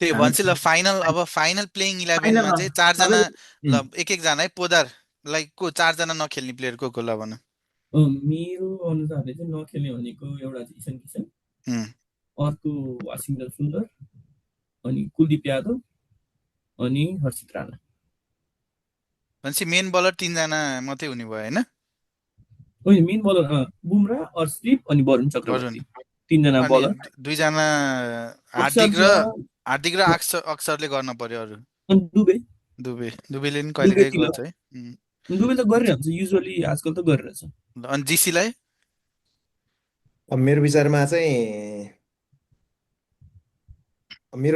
त्यही हामी भन्छ ल फाइनल, अब फाइनल प्लेइङ इलेभेनमा फाइनलमा चाहिँ चारजना, सबैले ल एक एकजना है पोदार, लाइक को चारजना नखेल्ने प्लेयर को ल भन। मेरो अनुसारले चाहिँ नखेल्ने भनेको एउटा चाहिँ ईशान किशन, उम्, अर्को वासिङटन सुन्दर, अनि कुलदीप यादव, अनि हर्षित राणा। भनेपछि मेन बलर तिनजना मात्रै हुने भयो होइन? होइन, मेन बलर बुमरा, अर्शदीप अनि वरुण वरुण, चक्रवर्ती, तिनजना अनि बलर। दुईजना अक्षर हार्दिक र, छ, हार्दिक र अक्षरले गर्न पर्यो अरू। अनि दुबे। दुबेले नि दुबे कहिलेकाहीँ तिलक, गर्छ है। दुबे त गरिरहन्छ युजली, आजकल त गरिरहेछ। अनि जीसीलाई अब मेरो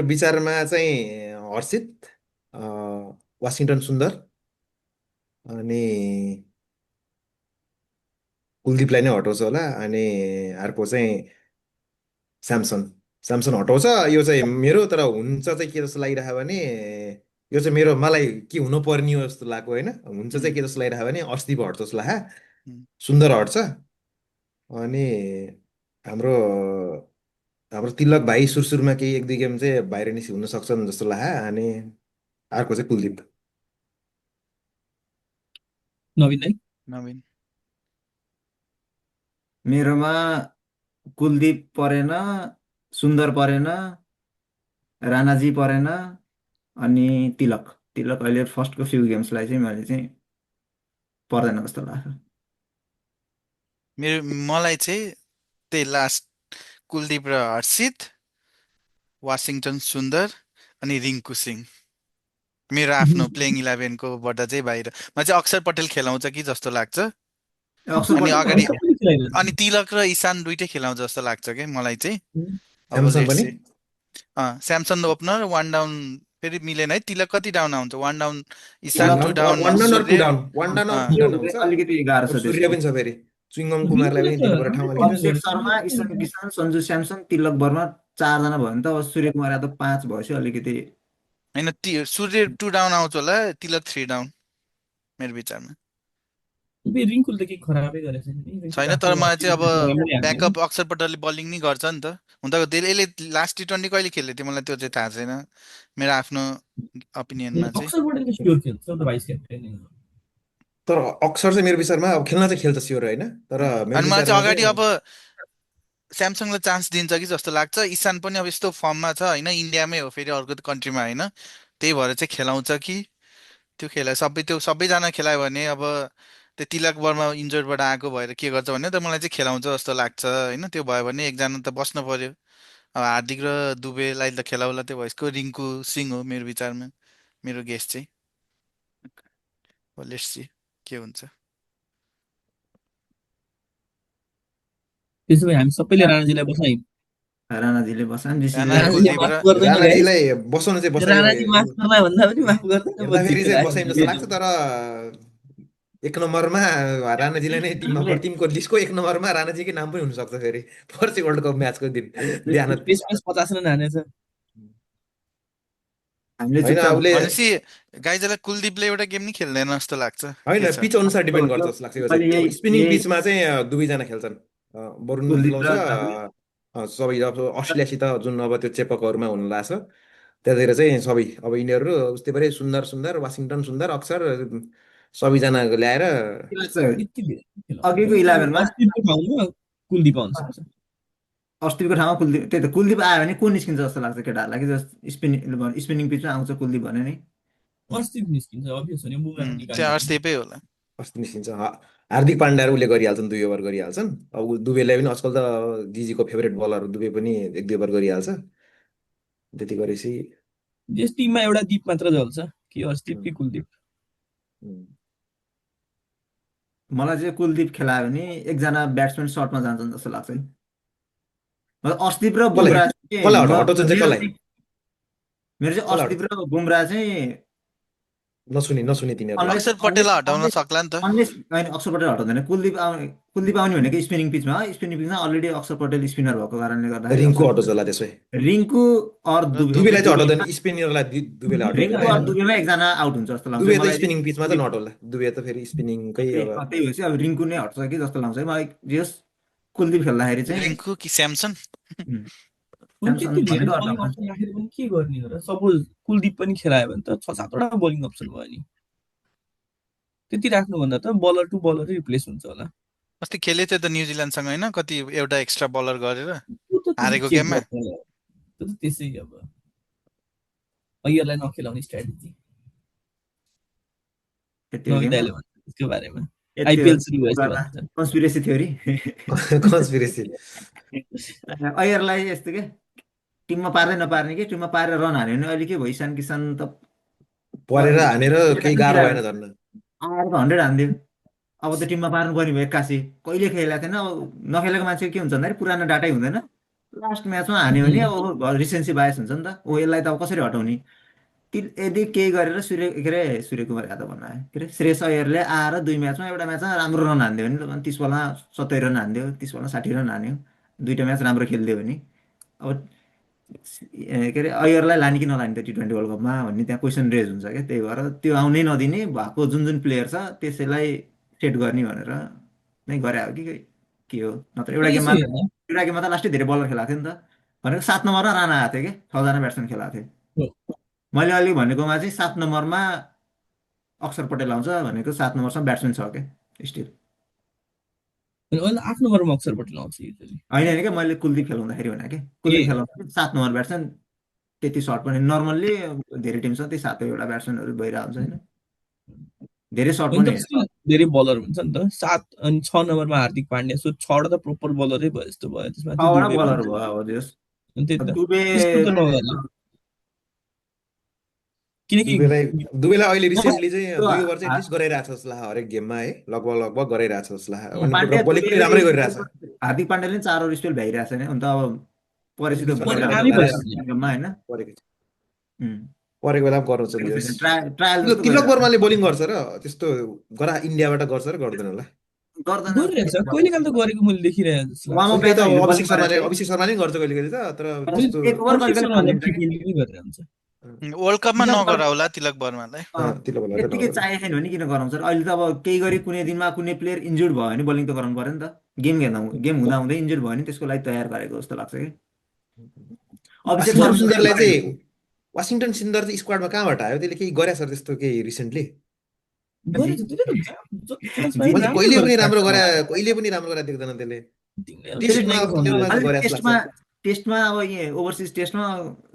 विचारमा चाहिँ हर्षित, अ, वासिङटन सुन्दर अनि कुलदीपलाई नै हटाउँछ होला। अनि अर्को चाहिँ स्यामसन। स्यामसन हटाउँछ। यो चाहिँ मेरो, तर हुन्छ चाहिँ के जस्तो लागिरहेको भने यो चाहिँ मलाई के हुनु पर्ने हो जस्तो लाग्यो होइन। हुन्छ चाहिँ के जस्तो लागिरहेको भने अस्ति पो हट्छ जस्तो लाग्यो। सुन्दर हट्छ। अनि हाम्रो हाम्रो तिलक भाइ सुरुमा केही एक दुई गेम चाहिँ बाहिर निस्कि हुन सक्छन् जस्तो लाग्यो। अनि अर्को चाहिँ कुलदीप। नवीन दाइ। नवीन। मेरोमा कुलदीप परेन, सुन्दर परेन, राणाजी परेन, अनि तिलक। तिलक अहिले फर्स्टको फ्यु गेम्सलाई चाहिँ मैले चाहिँ पर्दैन जस्तो लाग्छ। मलाई चाहिँ त्यही लास्ट कुलदीप र हर्षित, वासिङटन सुन्दर अनि रिङ्कू सिंह मेरो आफ्नो प्लेइङ इलेभेनकोबाट चाहिँ बाहिर। म चाहिँ अक्षर पटेल खेलाउँछ कि जस्तो लाग्छ। अक्षर अनि पटेल त अगाडि, सबैले खेलाइरहेछ। अनि तिलक र ईशान दुइटै खेलाउँछ जस्तो लाग्छ कि मलाई चाहिँ। अब स्यामसन लेट्स पनि। See. Samson opener, one down फेरि मिलेन है। तिलक कति डाउन आउँछ? One down Ishan, two Tilak down one down or two Surya. Down, one down or अँ, टू त्यो डाउन आउँछ। अलिकति गाह्रो अब छ सूर्य त्यसको। पनि छ फेरि। चुइङम कुमारलाई रिङ्कुले पनि त दिनु पर्यो ठाउँ राम्रै अलिकति। कन्ट्रिब्युट अभिषेक गरेछ शर्मा, ईशान नि। किसान, सञ्जु स्यामसन, तिलक वर्मा, चारजना भयो भने त अब सूर्य कुमार यादव पाँच भएपछि अलिकति। होइन सूर्य टु डाउन आउँछ होला, तिलक थ्री डाउन मेरो विचारमा। फेरि रिङ्कुले त केही खराबै गरेछ नि, रिङ्कु त छैन, तर आफ्नो मलाई चाहिँ अब राम्रै हाल्ने हो। ब्याकअप अक्षर पटेलले बलिङ नि गर्छ नि त। हुन त यसले लास्ट टी20 कहिले खेलेको थियो मलाई त्यो चाहिँ थाहा छैन, मेरो आफ्नो ओपिनियनमा चाहिँ। अक्षर पटेल त स्योर खेल्छ, त भाइस क्याप्टेन हो। तर अक्षर चाहिँ मेरो विचारमा अब खेल्न चाहिँ खेल्छ स्योर होइन। तर मेरो अनि मलाई चाहिँ विचारमा अगाडि चाहिँ अब स्यामसङलाई चान्स दिन्छ कि जस्तो लाग्छ। इशान पनि अब यस्तो फर्ममा छ होइन, इन्डियामै हो फेरि अर्को कन्ट्रीमा होइन, त्यही भएर चाहिँ खेलाउँछ कि। त्यो खेला त्यो सबैजना खेलायो भने अब त्यो तिलक वर्मा इन्जर्डबाट आएको भएर के गर्छ भने त मलाई चाहिँ खेलाउँछ जस्तो लाग्छ होइन। त्यो भयो भने एकजना त बस्नु पर्यो। अब हार्दिक र दुबेलाई त खेलाउला, त्यो भएसको रिङ्कू सिंह हो मेरो विचारमा, मेरो गेस चाहिँ। लेट्स सी के हुन्छ। त्यसो भए हामी सबैले राणाजीलाई बसायौँ। राणाजीले बसाम, राणा जिसिजलाई राणाजी कुलदीप माफ र गर्दैन गाइस। राणाजीलाई बसाउनु चाहिँ बसाइ राणाजी माफ गर्न भन्दा पनि माफ गर्दैन हेर्दाखेरि बच्चीको चाहिँ बसाइम जस्तो लाग्छ। लागि। तर एक नम्बरमा राणाजीलाई नै हामीले टिमको लिस्टको एक नम्बरमा राणाजीकै नाम पनि हुनसक्छ फेरि पर्सि वर्ल्ड कप म्याचको दिन बिहान। त्यसमा 50 रन हानेछ। हामीले होइन चुपचाप उसले भनेपछि गाइजलाई कुलदीपले एउटा गेम नि खेल्दैन जस्तो लाग्छ। होइन के छ? पिच अनुसार डिपेन्ड गर्छ जस्तो लाग्छ। यो अहिले चाहिँ स्पिनिङ यही पिचमा चाहिँ दुवैजना खेल्छन्। वरुण कुलदीप मिलाउँछ। र आफूले सबै अब अस्ट्रेलियासित जुन अब त्यो चेपकहरूमा हुनु लाग्छ त्यहाँतिर चाहिँ सबै अब यिनीहरू उस्तै परे सुन्दर सुन्दर, वासिङटन सुन्दर, अक्षर सबैजना ल्याएर के लाग्छ यति धेरै अघिको खेलाउँछ इलेभेनमा अस्तिको ठाउँमा कुलदीप आउन सक्छ। अस्ट्रेलियाको ठाउँमा कुलदीप, त्यही त कुलदीप आयो भने को निस्किन्छ जस्तो लाग्छ केटाहरूलाई कि जस्ट स्पिनिङ पिचमा आउँछ कुलदीप भने नि। अस्तिक निस्किन्छ, अभियस हो नि, बुमराले चाहिँ निकाल्ने। अर्सेपै होला। अस्ति निस्किन्छ। हार्दिक पाण्ड्याहरू उसले गरिहाल्छन्, 2 ओभर गरिहाल्छन्। अब दुबेलाई पनि आजकल त जिजीको फेभरेट बलर दुबे पनि 1-2 ओभर गरिहाल्छ। त्यति गरेपछि यस टिममा एउटा दीप मात्र चल्छ, कि अस्तिक उम्, कि कुलदीप। उम्, मलाई चाहिँ कुलदीप खेलायो भने एकजना ब्याट्सम्यान सर्टमा जान्छन् जस्तो लाग्छ है। मतलब अर्शदीप र कसलाई बुमरा चाहिँ कसलाई हटाउँछन् चाहिँ कसलाई मेरो चाहिँ कसलाई अर्शदीप र बुमरा चाहिँ नसुनी नसुनी तिनीहरूलाई। अनलेस अक्षर अनलेस पटेललाई हटाउन अनलेस सक्ला नि त। अनलेस होइन, अक्षर पटेल हटाउँदैन। कुलदीप आउने भनेको स्पिनिङ पिचमा हो। स्पिनिङ पिचमा अलरेडी अक्षर पटेल स्पिनर भएको कारणले गर्दाखेरि रिङ्कु अक्षर हटाउँछ होला त्यसै। रिङ्कु अर र दुबे, दुबे दुबेलाई चाहिँ हटाउँदैन, स्पिनरलाई दुबेलाई हटाउँदैन रिङ्कु होइन। अर दुबेमा एकजना आउट हुन्छ जस्तो लाग्छ दुबे त मलाई स्पिनिङ पिचमा त चाहिँ। नट होला। दुबे त फेरि स्पिनिङकै त्यही अब त्यही भएपछि अब रिङ्कु नै हट्छ कि जस्तो लाग्छ है मलाई। जस कुलदीप खेल्दाखेरि चाहिँ रिङ्कू कि स्यामसन? अनि स्यामसन त्यति धेरै भनेको बलिङ अटोमा अप्सन राखेर पनि के गर्ने हो र? सपोज कुलदीप पनि खेलायो भने त 6-7 वटा बलिङ अप्सन भयो नि। त्यति राख्नुभन्दा त बलर टु बलरै रिप्लेस हुन्छ होला। अस्ति खेले थियो त न्युजिल्यान्डसँग होइन, कति एउटा एक्स्ट्रा बलर गरेर त्यो त त्यसै हारेको चेक गेममा। गर्छ, त्यो त त्यसै अब अय्यरलाई नखेलाउने स्ट्राटेजी यति हो गेममा नविदाले भन्छ त्यसको बारेमा। यति आइपिएल सुरु भएपछि हो भन्छ। Conspiracy theory conspiracy. अयरलाई यस्तो के टिममा पार्दै नपार्ने कि टिममा पारेर रन हान्यो भने अहिले के भयो इशान किसान त परेर हानेर केही गाह्रो भएन धन्न। आएर त 100 हान्दियो। अब त टिममा पार्नु पर्ने भयो 81 कहिले खेलेको थिएन। अब नखेलेको मान्छे के हुन्छ भन्दाखेरि पुरानो डाटै हुँदैन। लास्ट म्याचमा हान्यो भने अब रिसेन्सी बायस हुन्छ नि त। यसलाई त अब कसरी हटाउने। यदि केही गरेर सूर्य कुमार यादव भन्नु आयो के अरे श्रेयस अय्यरले आएर 2 म्याचमा एउटा म्याचमा राम्रो रन हान्दियो भने 30 बलमा 70 रन हान्दियो, 30 बलमा 60 रन हान्यो, 2टा म्याच राम्रो खेलिदियो भने अब के अरे अय्यरलाई लाने कि नलाने त T20 वर्ल्ड कपमा भन्ने त्यहाँ क्वेसन रेज हुन्छ क्या। त्यही भएर त्यो आउनै नदिने भएको जुन प्लेयर छ त्यसैलाई सेट गर्ने भनेर नै गरे हो कि के हो। नत्र एउटा गेममा त लास्टै धेरै बलर खेलाएको थियो नि त। भनेको 7 नम्बरमा राना आएको थियो कि 6 जना ब्याट्सम्यान खेलाएको थियो। मैले अहिले भनेकोमा चाहिँ 7 नम्बरमा अक्षर पटेल आउँछ भनेको 7 नम्बरसम्म ब्याट्सम्यान छ क्या स्टिल। 8 नम्बरमा अक्षर पटेल आउँछ युजली। होइन क्या मैले कुलदीप खेलाउँदाखेरि भने कि कुलदीप खेलाउँदा 7 नम्बर ब्याट्सम्यान त्यति सर्ट पनि नर्मल्ली धेरै टिम छ त्यही 7 ब्याट्सम्यानहरू भइरहेको हुन्छ होइन। धेरै सर्ट पनि धेरै बलर हुन्छ नि त। 7 अनि 6 नम्बरमा हार्दिक पाण्ड्या, सो 6 वटा त प्रोपर बलरै भयो जस्तो भयो। त्यसमा छवटा बलर भयो अब जस त्यही त दुबे त्यस्तो त नगर्ला किनकि दुबेलाई अहिले रिसेन्टली चाहिँ 2 ओभर चाहिँ एटलिस्ट गराइरहेछ जस्तो लाग्छ हरेक गेममा है। लगभग गराइरहेछ जस्तो लाग्छ। अनि बोलिङ पनि राम्रै गरिरहेछ। हार्दिक पाण्ड्याले 4 ओभर स्पेल भइरहेछ नि। अन्त अब परेपछि त होइन परेको बेला गर्नु छ। ट्रायल तिलक वर्माले बोलिङ गर्छ र त्यस्तो गरा इन्डियाबाट गर्छ र गर्दैन होला। गरिरहेछ कहिले काल त गरेको मैले देखिरहेको जस्तो लाग्छ। अभिषेक शर्माले गर्छ कहिले कहिले त। तर वर्ल्ड कपमा नगरा होला तिलक वर्मालाई। त्यतिकै चाहिएको छैन भने किन गराउँछ र। अहिले त अब केही गरी कुनै दिनमा कुनै प्लेयर इन्जुर्ड भयो भने बोलिङ त गराउनु पर्यो नि त। गेम हुँदा हुँदै इन्जुर्ड भयो भने त्यसको लागि तयार गरेको जस्तो लाग्छ कि। अभिषेक सुन्दरलाई चाहिँ वाशिङटन सुन्दर चाहिँ स्क्वाडमा कहाँबाट आयो? त्यसले केही गरेछ त्यस्तो केही रिसेन्टली? कहिले पनि राम्रो गरे देख्दैन त्यसले। टेस्टमा अब ओभरसिज टेस्टमा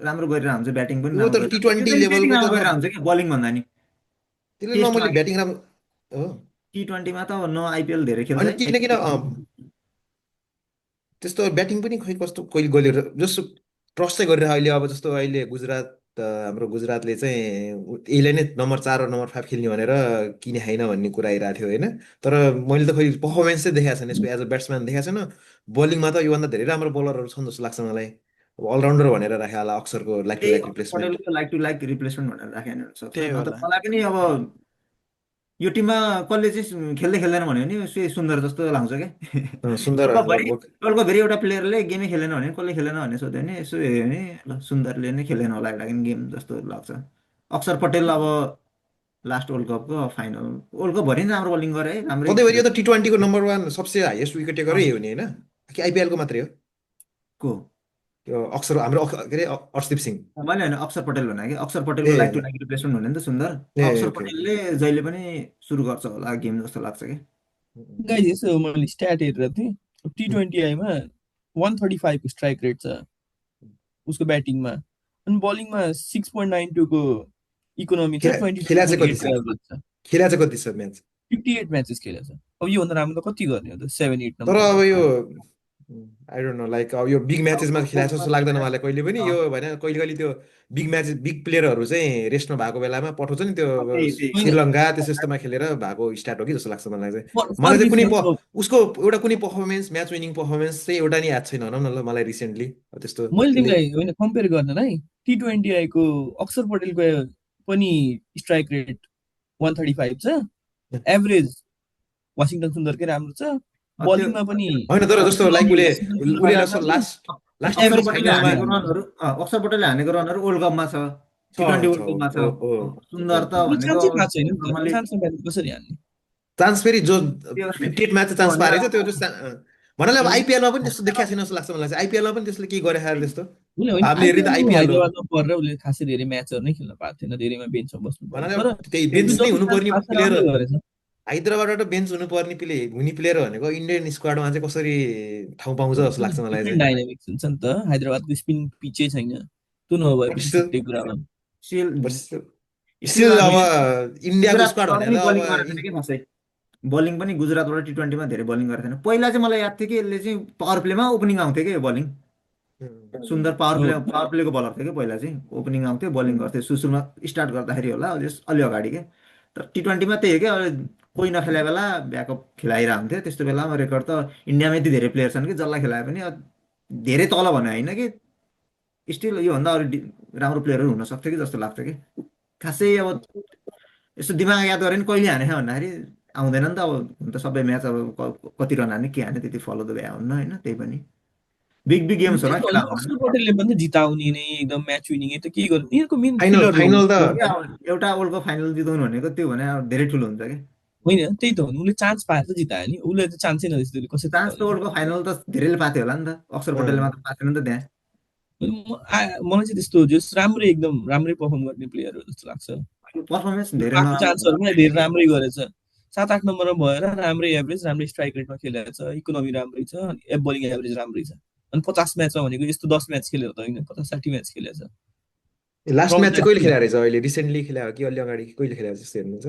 राम्रो गरिरहेको हुन्छ ब्याटिङ पनि। T20 लेभलको गरिरहेको हुन्छ कि बलिङ भन्दा नि। त्यसले नर्मली ब्याटिङ राम्रो हो। T20 मा त न आइपिएल धेरै खेल्छ किन त्यस्तो ब्याटिङ पनि खोइ कस्तो कहिले गोलेर जस्तो ट्रस्ट चाहिँ गरिरहेको अहिले। अब जस्तो अहिले हाम्रो गुजरातले चाहिँ यसले नै नम्बर 4 र नम्बर 5 खेल्ने भनेर किने होइन भन्ने कुरा आइरहेको थियो होइन। तर मैले त खोइ पर्फर्मेन्स चाहिँ देखाएको छैन यसको एज अ ब्याट्सम्यान देखाएको छैन। बोलिङमा त योभन्दा धेरै राम्रो बोलरहरू छन् जस्तो लाग्छ मलाई। अब अलराउन्डर भनेर राखे होला अक्षरको लाइक टु लाइक रिप्लेसमेन्ट भनेर राखे मलाई पनि। अब यो टिममा कसले चाहिँ खेल्दैन भन्यो भने सुन्दर जस्तो लाग्छ क्या। सुन्दर भेरि एउटा प्लेयरले गेमै खेलेन भने कसले खेलेन भन्ने सोध्यो भने यसो हेऱ्यो भने ल सुन्दरले नै खेलेन होला एउटा गेम जस्तो लाग्छ। अक्षर पटेल अब लास्ट वर्ल्ड कपको फाइनल वर्ल्ड कप भरि राम्रो बोलिङ गरे है। राम्रो यो त T20 को नम्बर 1 सबसे हाईएस्ट विकेट टेकरै हो नि होइन कि आइपिएल को मात्रै हो? को त्यो अक्षर हाम्रो के अरे अर्शदीप सिंह। मैले होइन अक्षर पटेल भने कि अक्षर पटेलको लाइक टु लाइक रिप्लेसमेन्ट हुने नि त सुन्दर। अक्षर पटेलले जहिले पनि सुरु गर्छ होला गेम जस्तो लाग्छ कि। गाइस यसो मैले स्ट्याट हेरेर थिएँ T20 मा 135 को स्ट्राइक रेट छ उसको ब्याटिङमा। अनि बलिङमा 6.92 को इकोनोमी छ। 22 खेला चाहिँ कति छ म्याच? 58 म्याचेस खेलेको छ। अब यो भन्दा राम्रो त कति गर्ने हो त 7-8 नम्बर। तर अब यो आई डोन्ट नो लाइक अब यो बिग म्याचेसमा खेलाएको जस्तो लाग्दैन मलाई कहिले पनि। यो होइन कहिले त्यो बिग प्लेयरहरू चाहिँ रेस्टमा भएको बेलामा पठाउँछ नि त्यो श्रीलङ्का त्यस्तोमा खेलेर भएको स्टार्ट हो कि जस्तो लाग्छ मलाई चाहिँ। मलाई चाहिँ कुनै उसको एउटा कुनै पर्फर्मेन्स म्याच विनिङ पर्फर्मेन्स चाहिँ एउटा नि याद छैन भनौँ न ल मलाई रिसेन्टली त्यस्तो। मैले तिमीलाई होइन कम्पेयर गर्न है T20 को अक्षर पटेलको पनि स्ट्राइक रेट 135 छ। एभरेज वाशिङटन सुन्दरकै राम्रो छ। बलिङमा पनि होइन तर जस्तो लाइक उले लास्ट अक्षर पटेलले हानेको रनहरू वर्ल्ड कपमा छ। T20 वर्ल्ड कपमा छ। सुन्दर त भनेको चान्स फेरि जो 58 म्याच चान्स पारेछ त्यो भन्नाले अब तर आइपिएलमा पनि त्यस्तो देखिएको छैन जस्तो लाग्छ मलाई चाहिँ आइपिएलमा पनि त्यसले केही गरे खाएर त्यस्तो उसले होइन हामीले हेर्ने त आइपिएलमा आइपिएल हो हैदराबादमा परेर उसले खासै धेरै म्याचहरू नै खेल्न पाएको थिएन धेरैमा बेन्चमा बस्नु पर्यो भन्नाले तर अब त्यही उसले बेन्च नै जति चान्स हुनुपर्ने पाएको छ प्लेयर राम्रै गरेछ हैदराबादबाट बेन्च हुने प्लेयर भनेको इन्डियन स्क्वाडमा चाहिँ कसरी ठाउँ पाउँछ जस्तो लाग्छ मलाई डिफ्रेन्ट चाहिँ डाइनामिक्स हुन्छ नि त हैदराबादको स्पिन पिचै छैन त्यो बट नभएपछि स्टिल छुट्टै कुरामा स्टिल बट स्टिल स्टिल अब मैले इन्डियाको स्क्वाड गुजरातबाट भनेर पनि त अब बलिङ गरेको थिएन कि खासै बलिङ पनि गुजरातबाट टी20मा धेरै बलिङ गरेको थिएन पहिला चाहिँ मलाई याद थियो कि यसले चाहिँ पावर प्लेमा ओपनिङ आउँथ्यो कि बलिङ सुन्दर पावर प्लेको बलर थियो कि पहिला चाहिँ ओपनिङ आउँथ्यो बलिङ गर्थ्यो सुरुमा स्टार्ट गर्दाखेरि होला अलि अगाडि के तर टी20मा त्यही हो क्या कोही नखेला बेला ब्याकअप खेलाइरहेको हुन्थ्यो त्यस्तो बेलामा रेकर्ड त इन्डियामा यति धेरै प्लेयर छन् कि जसलाई खेलाए पनि धेरै तल भने होइन कि स्टिल योभन्दा अरू राम्रो प्लेयरहरू हुन सक्थ्यो कि जस्तो लाग्थ्यो कि खासै अब यसो दिमाग याद गरेँ नि कहिले हाने भन्दाखेरि आउँदैन नि त अब हुन त सबै म्याच अब कति रन हाने के हाने त्यति फलो त भए हुन्न होइन त्यही पनि बिग बिग त्यही गेम्सहरूमा त खेला होइन हुँदैन अक्षर पटेलले पनि त जिताउने नै एकदम म्याच विनिङ त के गर्नु यिनीहरूको मेन फाइनल किलर फाइनल त रोल क्या अब एउटा वर्ल्ड कप फाइनल जिताउनु भनेको त्यो भने अब धेरै ठुलो हुन्छ कि होइन त्यही त हो नि उसले चान्स पाएर त जितायो नि उसले त चान्सै नदिएपछि त्यसले कसरी चान्स त जिताउने वर्ल्ड कप फाइनल त धेरैले पाएको थियो होला नि त अक्षर पटेलले मात्र पाएको थिएन नि त त्यहाँ मलाई चाहिँ त्यस्तो जस राम्रै एकदम राम्रै पर्फर्म गर्ने प्लेयर हो जस्तो लाग्छ पर्फर्मेन्स धेरै पाएको नराम्रो चान्सहरू पनि धेरै राम्रै गरेछ 7-8 नम्बरमा भएर राम्रै एभरेज राम्रै स्ट्राइक रेटमा खेलेको छ इकोनोमी राम्रै छ अनि बोलिङ एभरेज राम्रै छ अनि 50 म्याचमा भनेको यस्तो 10 म्याच खेलेको त होइन 50-60 म्याच खेलेको छ लास्ट म्याच चाहिँ कहिले प्रब्लम खेला रहेछ अहिले रिसेन्टली खेला हो कि अलि अगाडि कहिले खेला जस्तो हेर्नुहुन्छ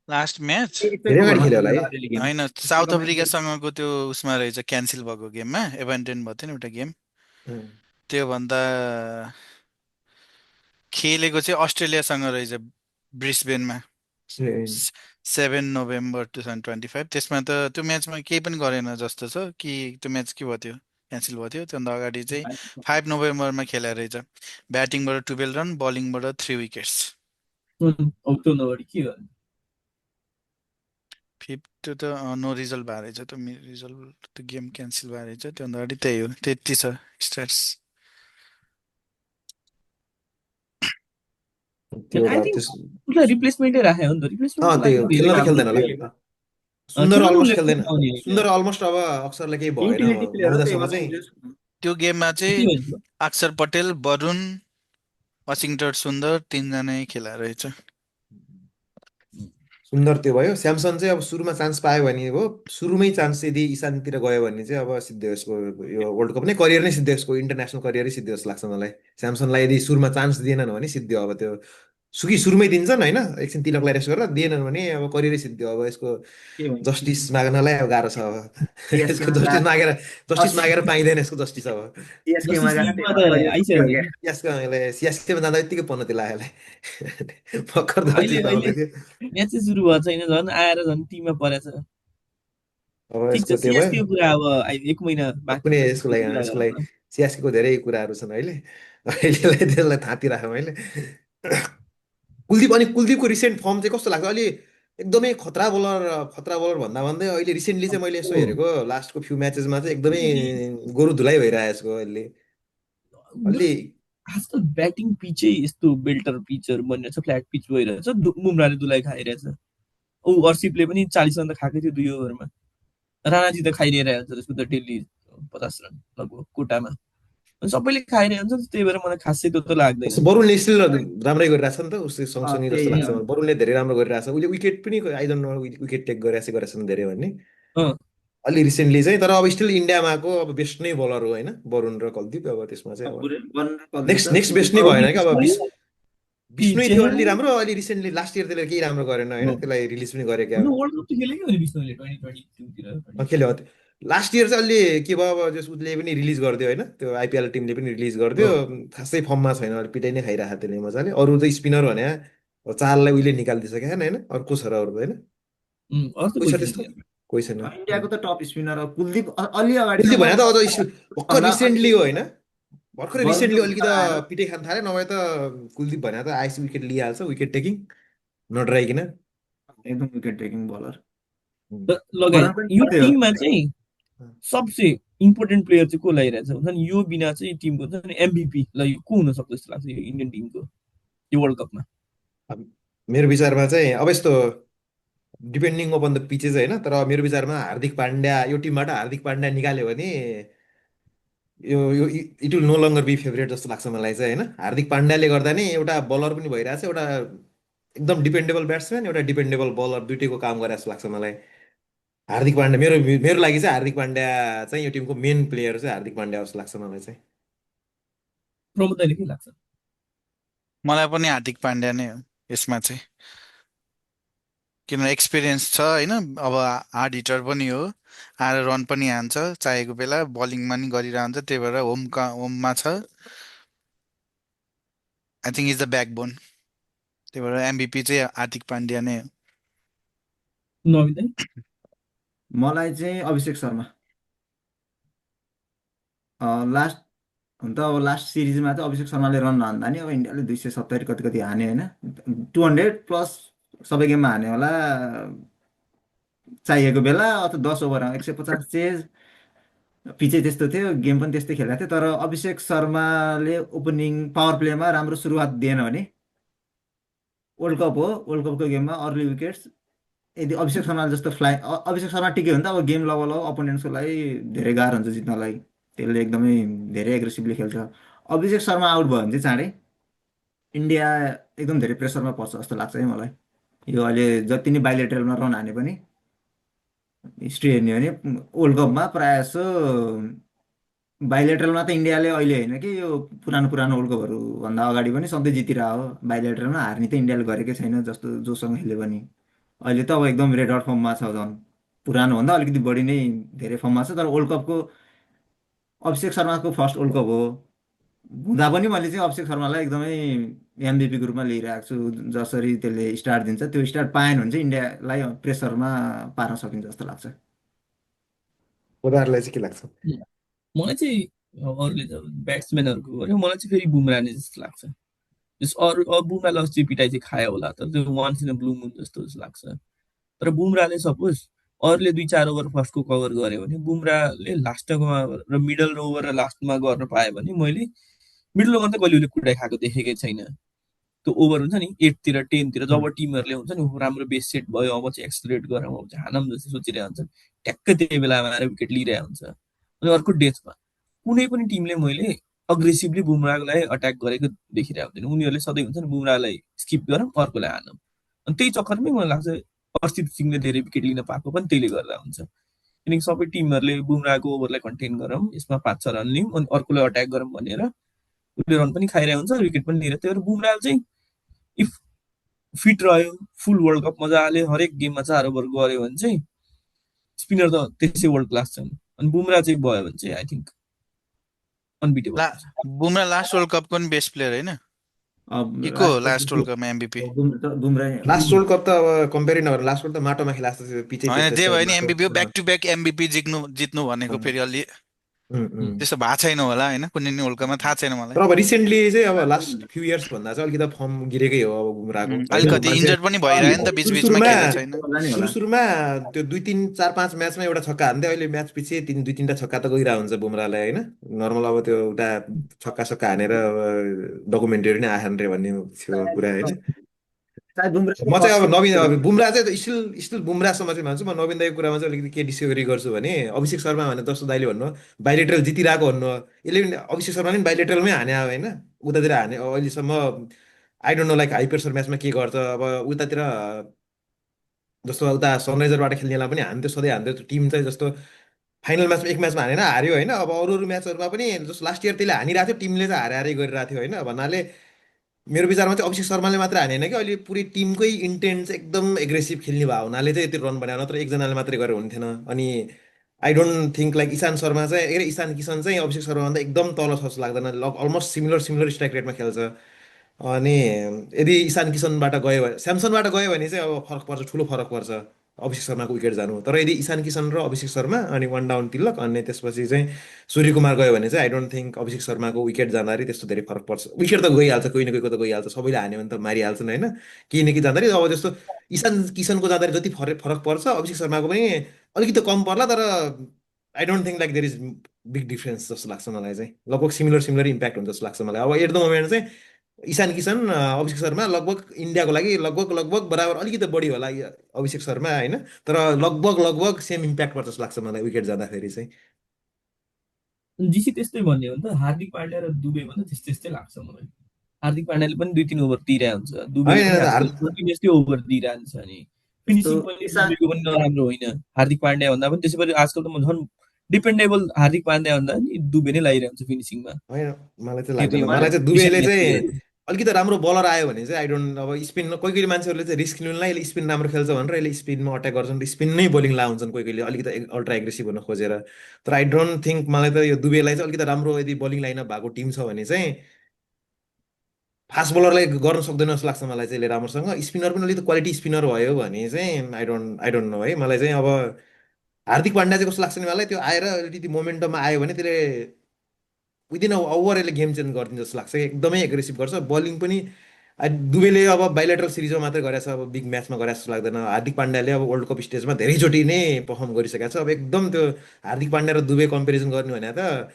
लास्ट म्याच धेरै एकैको अगाडि घरमा खेल्यो होला खेल्यो है होला अलिअलि गेम होइन साउथ एकैको म्याच अफ्रिकासँगको त्यो उसमा रहेछ क्यान्सल भएको गेममा एभान्टेन भएको थियो नि एउटा गेम उम्, त्योभन्दा खेलेको चाहिँ अस्ट्रेलियासँग रहेछ ब्रिस्बेनमा ए, 7 नोभेम्बर 2025 त्यसमा त त्यो म्याचमा केही पनि गरेन जस्तो छ कि त्यो म्याच के भयो थियो क्यान्सल भयो थियो त्योभन्दा अगाडि चाहिँ 5 नोभेम्बरमा खेला रहेछ ब्याटिङबाट 12 रन बलिङबाट 3 विकेट्स अब त्यो नगरी के गर्नु फिफ्थ त्यो त नो रिजल्ट भएको रहेछ त्यो रिजल्ट त्यो गेम क्यान्सल भएको रहेछ त्योभन्दा अगाडि त्यही हो त्यति छ स्ट्याट्स त्यो आई त थिङ्क त्यस उसलाई रिप्लेसमेन्टै राखे हो नि त रिप्लेसमेन्टको त्यही लागि हो पनि धेरै खेल्न त राम्रो खेल्दैन होला प्लेयर सुन्दर किन त अलमोस्ट उसले खेल्दैन खेलाउने हो क्या सुन्दर अलमोस्ट अब अक्षरलाई केही भएन युटिलिटी प्लेयर हो त्यही नहुँदासम्म चाहिँ भएर त्यो गेममा के चाहिँ भन्छ अक्षर पटेल वरुण वासिङटन सुन्दर तिनजना खेला रहेछ सुन्दर त्यो भयो स्यामसन चाहिँ अब सुरुमा चान्स पायो भने हो सुरुमै चान्स यदि इशानतिर गयो भने चाहिँ अब सिद्धो यसको यो वर्ल्ड कप नै करियर नै सिद्धो यसको इन्टरनेसनल करियरै सिद्धो जस्तो लाग्छ मलाई स्यामसनलाई यदि सुरुमा चान्स दिएनन् भने सिद्धो अब त्यो सुरुमै दिन्छन् होइन एकछिन तिलकलाई रेस्ट गरेर दिएनन् भने अब करियरै सिद्धो अब यसको के भन्छ जस्टिस माग्नलाई अब गाह्रो छ अब यसको सिएसकेमा जस्टिस मागेर पाइँदैन यसको जस्टिस अब सिएसकेमा जस्टिस गएको लिगमा त्यही त भएर आइसक्यो अब नि सिएसकेमा जाँदा यत्तिकै पन्नु त्यो लाग्यो भर्खर अहिले जस्टिस अहिले पाउँदै थियो म्याचै सुरु भएको छैन झन् आएर झन् टिममा परेछ अब ठिक छ यसको त्यो भयो सिएसके कुरा अब 1 महिना बाँकी कुनै छ यसको त्यसपछि लागि कुरा यसको गरौँ लागि न सिएसकेको धेरै कुराहरू छन् अहिले अहिलेलाई त्यसलाई थाँती राखेँ मैले कुलदीप अनि कुलदीपको रिसेन्ट फर्म चाहिँ कस्तो लाग्छ अलि एकदमै खतरा बोलर भन्दा भन्दै अहिले रिसेन्टली चाहिँ मैले यसो हो। हेरेको लास्टको फ्यु म्याचेसमा चाहिँ एकदमै गोरु धुलाइ भइरहेको यसको अहिले बरु अलि आजकल ब्याटिङ पिचै यस्तो बेल्टर पिचहरू बनिरहेछ फ्ल्याट पिच भइरहेछ बुमराले दुलाइ खाइरहेछ ऊ अर्सिपले पनि 40 रन त खाएकै थियो 2 ओभरमा राणाजी त खाइरहेको हुन्छ त्यसको त डेली 50 रन लगभग कोटामा अनि सबैले खाइरहेको हुन्छ त्यही भएर मलाई खासै त्यो त लाग्दैन जस्तो वरुणले स्टिल राम्रै गरिरहेछ नि त उसले सँगसँगै जस्तो त्यही लाग्छ मलाई वरुणले धेरै राम्रो गरिरहेछ उसले विकेट पनि I don't know wicket take गरेछ धेरै भन्ने अँ अलि रिसेन्टली चाहिँ तर अब स्टिल इन्डियामा आएको अब बेस्ट नै बलर हो होइन वरुण र कुलदीप अब त्यसमा चाहिँ अब नेक्स्ट नेक्स्ट बेस्ट नै भएन क्या अब विष्णु थियो अलि राम्रो अलि रिसेन्टली लास्ट इयर त्यसले केही राम्रो गरेन होइन त्यसलाई रिलिज पनि गरेको अब वर्ल्ड कप त खेलेकै हो नि विष्णुले 2022 तिर खेल्यो लास्ट इयर चाहिँ अलि के भयो अब जस उसले पनि रिलिज गरिदियो होइन त्यो आइपिएल टिमले पनि रिलिज गरिदियो खासै फर्ममा छैन अहिले पिटाइ नै खाइरहेको त्यसले मजाले अरू चाहिँ स्पिनर भने अब चाललाई उहिले निकालिदिइसक्यो होइन अर्को को छ र अरू होइन अर्को कोही कोही छ छैन त्यस्तो कोही छैन इन्डियाको त टप स्पिनर हो कुलदीप अलि कुलदीप अगाडिसम्म भने त अझ भर्खर भन्दा रिसेन्टली हो होइन भर्खर बल रिसेन्टली चाहिँ अलिकति भर्खर आएर पिटाइ खान थाल्यो नभए त कुलदीप भने त आइस विकेट लिइहाल्छ विकेट टेकिङ नडराइकन एकदम विकेट टेकिङ बलर लगाए वरुण पनि यो त्यस्तै हो टिममा चाहिँ सबसे इम्पोर्टेन्ट प्लेयर चाहिँ को लगाइरहेछ हुन्छ नि यो बिना चाहिँ टिमको हुन्छ नि एमभिपी ल को हुन सक्छ जस्तो लाग्छ यो इन्डियन टिमको यो वर्ल्ड कपमा अब मेरो विचारमा चाहिँ अब यस्तो डिपेन्डिङ अपन द पिचेस होइन, तर मेरो विचारमा हार्दिक पाण्ड्या यो टिमबाट हार्दिक पाण्ड्या निकाल्यो भने यो यो it will no longer be favourite जस्तो लाग्छ मलाई चाहिँ होइन। हार्दिक पाण्ड्याले गर्दा नै एउटा बलर पनि भइरहेछ, एउटा एकदम डिपेन्डेबल ब्याट्सम्यान, एउटा डिपेन्डेबल बलर, दुइटैको काम गरे जस्तो लाग्छ मलाई। हार्दिक पाण्ड्या मेरो मेरो लागि चाहिँ हार्दिक पाण्ड्या चाहिँ यो टिमको मेन प्लेयर चाहिँ हार्दिक पाण्ड्या जस्तो लाग्छ मलाई चाहिँ। प्रमोदले के लाग्छ? मलाई पनि हार्दिक पाण्ड्या नै हो यसमा चाहिँ, किन एक्सपिरियन्स छ होइन, अब हार्ड हिटर पनि हो, आएर रन पनि हान्छ चाहेको बेला, बलिङमा नि गरिरहन्छ, त्यही भएर होममा छ। I think is the back bone, त्यही भएर एमबिपी चाहिँ हार्दिक पाण्ड्या नै हो। नवीन दाइ? मलाई चाहिँ अभिषेक शर्मा। लास्ट हुन त अब लास्ट सिरिजमा चाहिँ अभिषेक शर्माले रन नहान्दा नि अब इन्डियाले 270 कति कति हान्यो होइन, 200+ सबै गेममा हान्यो होला चाहिएको बेला, अथवा 10 ओभरमा 150 चेज। पिचै त्यस्तो थियो, गेम पनि त्यस्तै खेलेको थियो, तर अभिषेक शर्माले ओपनिङ पावर प्लेमा राम्रो सुरुवात दिएन भने, वर्ल्ड कप हो, वर्ल्ड कपको गेममा अर्ली विकेट्स यदि अभिषेक शर्मा जस्तो अभिषेक शर्मा टिक्यो भने त अब गेम लगभग अपोनेन्ट्सको लागि धेरै गाह्रो हुन्छ जित्नलाई। त्यसले एकदमै धेरै एग्रेसिभली खेल्छ। अभिषेक शर्मा आउट भयो भने चाहिँ चाँडै इन्डिया एकदम धेरै प्रेसरमा पर्छ जस्तो लाग्छ है मलाई। यो अहिले जति नै बाइलेटरलमा रन हाने पनि हिस्ट्री हेर्ने हो भने वर्ल्ड कपमा प्रायः जसो बाइलेटरलमा त इन्डियाले अहिले होइन कि यो पुरानो पुरानो वर्ल्ड कपहरू भन्दा अगाडि पनि सधैँ जितिरहेको हो। बाइलेटरलमा हार्ने त इन्डियाले गरेकै छैन जस्तो जोसँग खेल्यो पनि। अहिले त अब एकदम रेड हट फर्ममा छ झन्, पुरानो भन्दा अलिकति बढी नै धेरै फर्ममा छ। तर वर्ल्ड कपको अभिषेक शर्माको फर्स्ट वर्ल्ड कप हो हुँदा पनि मैले चाहिँ अभिषेक शर्मालाई एकदमै एमबिपीको रूपमा लिइरहेको छु। जसरी त्यसले स्टार्ट दिन्छ त्यो स्टार्ट पाएन भने चाहिँ इन्डियालाई प्रेसरमा पार्न सकिन्छ जस्तो लाग्छ। उनीहरूलाई चाहिँ के लाग्छ? मलाई चाहिँ अरूले त ब्याट्सम्यानहरूको गर्यो, मलाई चाहिँ फेरि बुमरा नै जस्तो लाग्छ। जस अरू अब बुमराले अस्ति पिटाइ चाहिँ खायो होला, तर त्यो वान्स इन अ ब्लू मुन जस्तो लाग्छ। तर बुमराले सपोज अरूले 2-4 ओभर फर्स्टको कभर गर्यो भने बुमराले लास्टमा र मिडल ओभर र लास्टमा गर्न पायो भने, मैले मिडल ओभर त कहिले उसले कुटाइ खाएको देखेकै छैन। त्यो ओभर हुन्छ नि 8तिर 10तिर, जब टिमहरूले हुन्छ नि राम्रो बेस सेट भयो अब चाहिँ एक्सलेरेट गरौँ अब चाहिँ हानौँ जस्तो सोचिरहेको हुन्छ, ट्याक्कै त्यही बेलामा आएर विकेट लिइरहेको हुन्छ। अनि अर्को डेथमा कुनै पनि टिमले मैले अग्रेसिभली बुमराको लागि अट्याक गरेको देखिरहेको हुँदैन। उनीहरूले सधैँ हुन्छ नि बुमरालाई स्किप गरौँ अर्कोलाई हानौँ। अनि त्यही चक्करमै मलाई लाग्छ अर्षित सिंहले धेरै विकेट लिन पाएको पनि त्यहीले गर्दा हुन्छ। किनकि सबै टिमहरूले बुमराको ओभरलाई कन्टेन गरौँ, यसमा 5-6 रन लिउँ अनि अर्कोलाई अट्याक गरौँ भनेर उसले रन पनि खाइरहेको हुन्छ, विकेट पनि लिएर। त्यही भएर बुमरा चाहिँ इफ फिट रह्यो, फुल वर्ल्ड कप मजाले हरेक गेममा 4 ओभर गऱ्यो भने चाहिँ स्पिनर त त्यसै वर्ल्ड क्लास छन्। अनि बुमरा चाहिँ भयो भने चाहिँ आई थिङ्क अनबिटेबल ला हुन्छ। बुमरा लास्ट वर्ल्ड कपको पनि बेस्ट प्लेयर होइन, अब को हो लास्ट लास्ट वर्ल्ड कपमा MBP? Bumrah last world cup त अब कम्पेयर नगरेर लास्ट वर्ल्ड त माटोमा खेला जस्तो थियो, पिचै होइन त्यस्तै जे छ भयो नि माटो। एमबिपी हो, ब्याक टु ब्याक एमबिपी जित्नु भनेको फेरि अलि उम्, उम्। त्यस्तो भएको छैन होला होइन, कुनै नि वर्ल्ड कपमा थाहा छैन मलाई। तर अब रिसेन्टली चाहिँ अब लास्ट फ्यु इयर्स भन्दा चाहिँ अलिकति फर्म गिरेकै हो अब बुमराको होइन। अलिकति मान्छे इन्जर्ड पनि भइरह्यो नि त सुरु बिचबिचमा, सुरुमा खेलेको छैन। होला नि सुरु होला। सुरुमा त्यो 2-3 4-5 म्याचमा एउटा छक्का हान्थ्यो, अहिले म्याच पछि 2-3टा छक्का त गइरहेको हुन्छ बुमरालाई होइन। नर्मल अब त्यो एउटा छक्का छक्का हानेर डकुमेन्टरी नै आएन रे भन्ने थियो कुरा होइन। सायद बुमराको म चाहिँ अब नवीन अब फर्स्ट बुमरा चाहिँ स्टिल स्टिल बुमरासम्म चाहिँ भन्छु। म नवीन दाईको कुरामा चाहिँ अलिकति के डिसएग्री गर्छु भने अभिषेक शर्मा भने जस्तो दाइले भन्नु बाइलेटरल जितिरहेको भन्नु, यसले पनि अभिषेक शर्माले पनि बाइलेटरलमै हाने अब होइन, उतातिर हाने अब अहिलेसम्म। I don't know like high pressure म्याचमा के गर्छ अब उतातिर, जस्तो उता सनराइजरबाट खेल्नेलाई पनि हान्थ्यो, सधैँ हान्थ्यो त्यो टिम चाहिँ। जस्तो फाइनल म्याचमा एक म्याचमा हानेन हार्यो होइन, अब अरू अरू म्याचहरूमा पनि जस्तो लास्ट इयर त्यसले हानिरहेको थियो, टिमले चाहिँ हारे हारे गरिरहेको थियो होइन। भन्नाले मेरो विचारमा चाहिँ अभिषेक शर्माले मात्र हानेन कि अहिले पुरै टिमकै इन्टेन्ट चाहिँ एकदम एग्रेसिभ खेल्ने भयो हुनाले चाहिँ यति रन बनायो, नत्र एकजनाले मात्रै गरेर हुन्थेन। अनि I don't think like Ishan Sharma चाहिँ इशान किसन चाहिँ अभिषेक शर्माभन्दा एकदम तल छ जस्तो लाग्दैन, अलमोस्ट सिमिलर सिमिलर स्ट्राइक रेटमा खेल्छ। अनि यदि इशान किसनबाट गयो भने स्यामसनबाट गयो भने चाहिँ अब फरक पर्छ, ठुलो फरक पर्छ अभिषेक शर्माको विकेट जानु। तर यदि इशान किसन र अभिषेक शर्मा अनि वान डाउन तिलक अनि त्यसपछि चाहिँ सूर्यकुमार गयो भने चाहिँ आई डोन्ट थिङ्क अभिषेक शर्माको विकेट जाँदाखेरि त्यस्तो धेरै फरक पर्छ। विकेट त गइहाल्छ, कोही न कोहीको त गइहाल्छ, सबैले हान्यो भने त मारिहाल्छन् होइन। केही न केही जाँदाखेरि अब जस्तो इशान किसनको जाँदाखेरि जति फरक फरक पर्छ अभिषेक शर्माको पनि अलिकति कम पर्ला। तर I don't think like there is big difference जस्तो लाग्छ मलाई चाहिँ। लगभग सिमिलर सिमिलर इम्प्याक्ट हुन्छ जस्तो लाग्छ मलाई अब एट द मोमेन्ट चाहिँ। ईशान किशन अभिषेक शर्मा लगभग इन्डियाको लागि लगभग लगभग बराबर अलिकति बढी होला अभिषेक शर्मा होइन, तर लगभग लगभग सेम इम्प्याक्ट पर्छ जस्तो लाग्छ मलाई विकेट जाँदाखेरि चाहिँ। जिसी त्यस्तै भन्ने हो नि त, हार्दिक पाण्ड्या र दुबे भन्दा त्यस्तै त्यस्तै लाग्छ मलाई। हार्दिक पाण्ड्याले पनि 2-3 ओभर दिइरहेको हुन्छ, दुबेले पनि होइन आजकल कन्टिन्युसली ओभर दिइरहेको हुन्छ। अनि यस्तो फिनिसिङ पनि ईशान दुबेको पनि नराम्रो होइन, हार्दिक पाण्ड्या भन्दा पनि। त्यसैगरी आजकल त म झन् डिपेन्डेबल हार्दिक पाण्ड्या भन्दा नि दुबे नै लगाइरहेको हुन्छ फिनिसिङमा। होइन मलाई चाहिँ त्यो लाग्दैन, चाहिँ मलाई चाहिँ रिसेन्ट दुबेले चाहिँ म्याचतिर। अलिकति राम्रो बलर आयो भने चाहिँ आई डोन्ट, अब स्पिन कोही कोही मान्छेहरूले चाहिँ रिस्क लिनुलाई यसले स्पिन राम्रो खेल्छ भनेर यसले स्पिनमा अट्याक गर्छन् र स्पिन नै बोलिङ लाउँछन् कोही कोहीले अलिकति अल्ट्रा एग्रेसिभ हुन खोजेर। तर आई डोन्ट थिङ्क, मलाई त यो दुबेलाई चाहिँ अलिकति राम्रो यदि बोलिङ लाइनअप भएको टिम छ भने चाहिँ फास्ट बलरलाई गर्न सक्दैन जस्तो लाग्छ मलाई चाहिँ यसले राम्रोसँग। स्पिनर पनि अलिकति क्वालिटी स्पिनर भयो भने चाहिँ आई डोन्ट नो है, मलाई चाहिँ अब हार्दिक पाण्ड्या चाहिँ कस्तो लाग्छ नि मलाई, त्यो आएर अलिकति मोमेन्टममा आयो भने त्यसले विदिन ओभर यसले गेम चेन्ज गरिदिन्छ जस्तो लाग्छ। एकदमै एग्रेसिभ गर्छ बलिङ पनि। दुबेले अब बाइलेटरल सिरिजमा मात्रै गरेछ, अब बिग म्याचमा गरेछ जस्तो लाग्दैन। हार्दिक पाण्ड्याले अब वर्ल्ड कप स्टेजमा धेरैचोटि नै पर्फर्म गरिसकेको छ। अब एकदम त्यो हार्दिक पाण्ड्या र दुबे कम्पेरिजन गर्ने भने त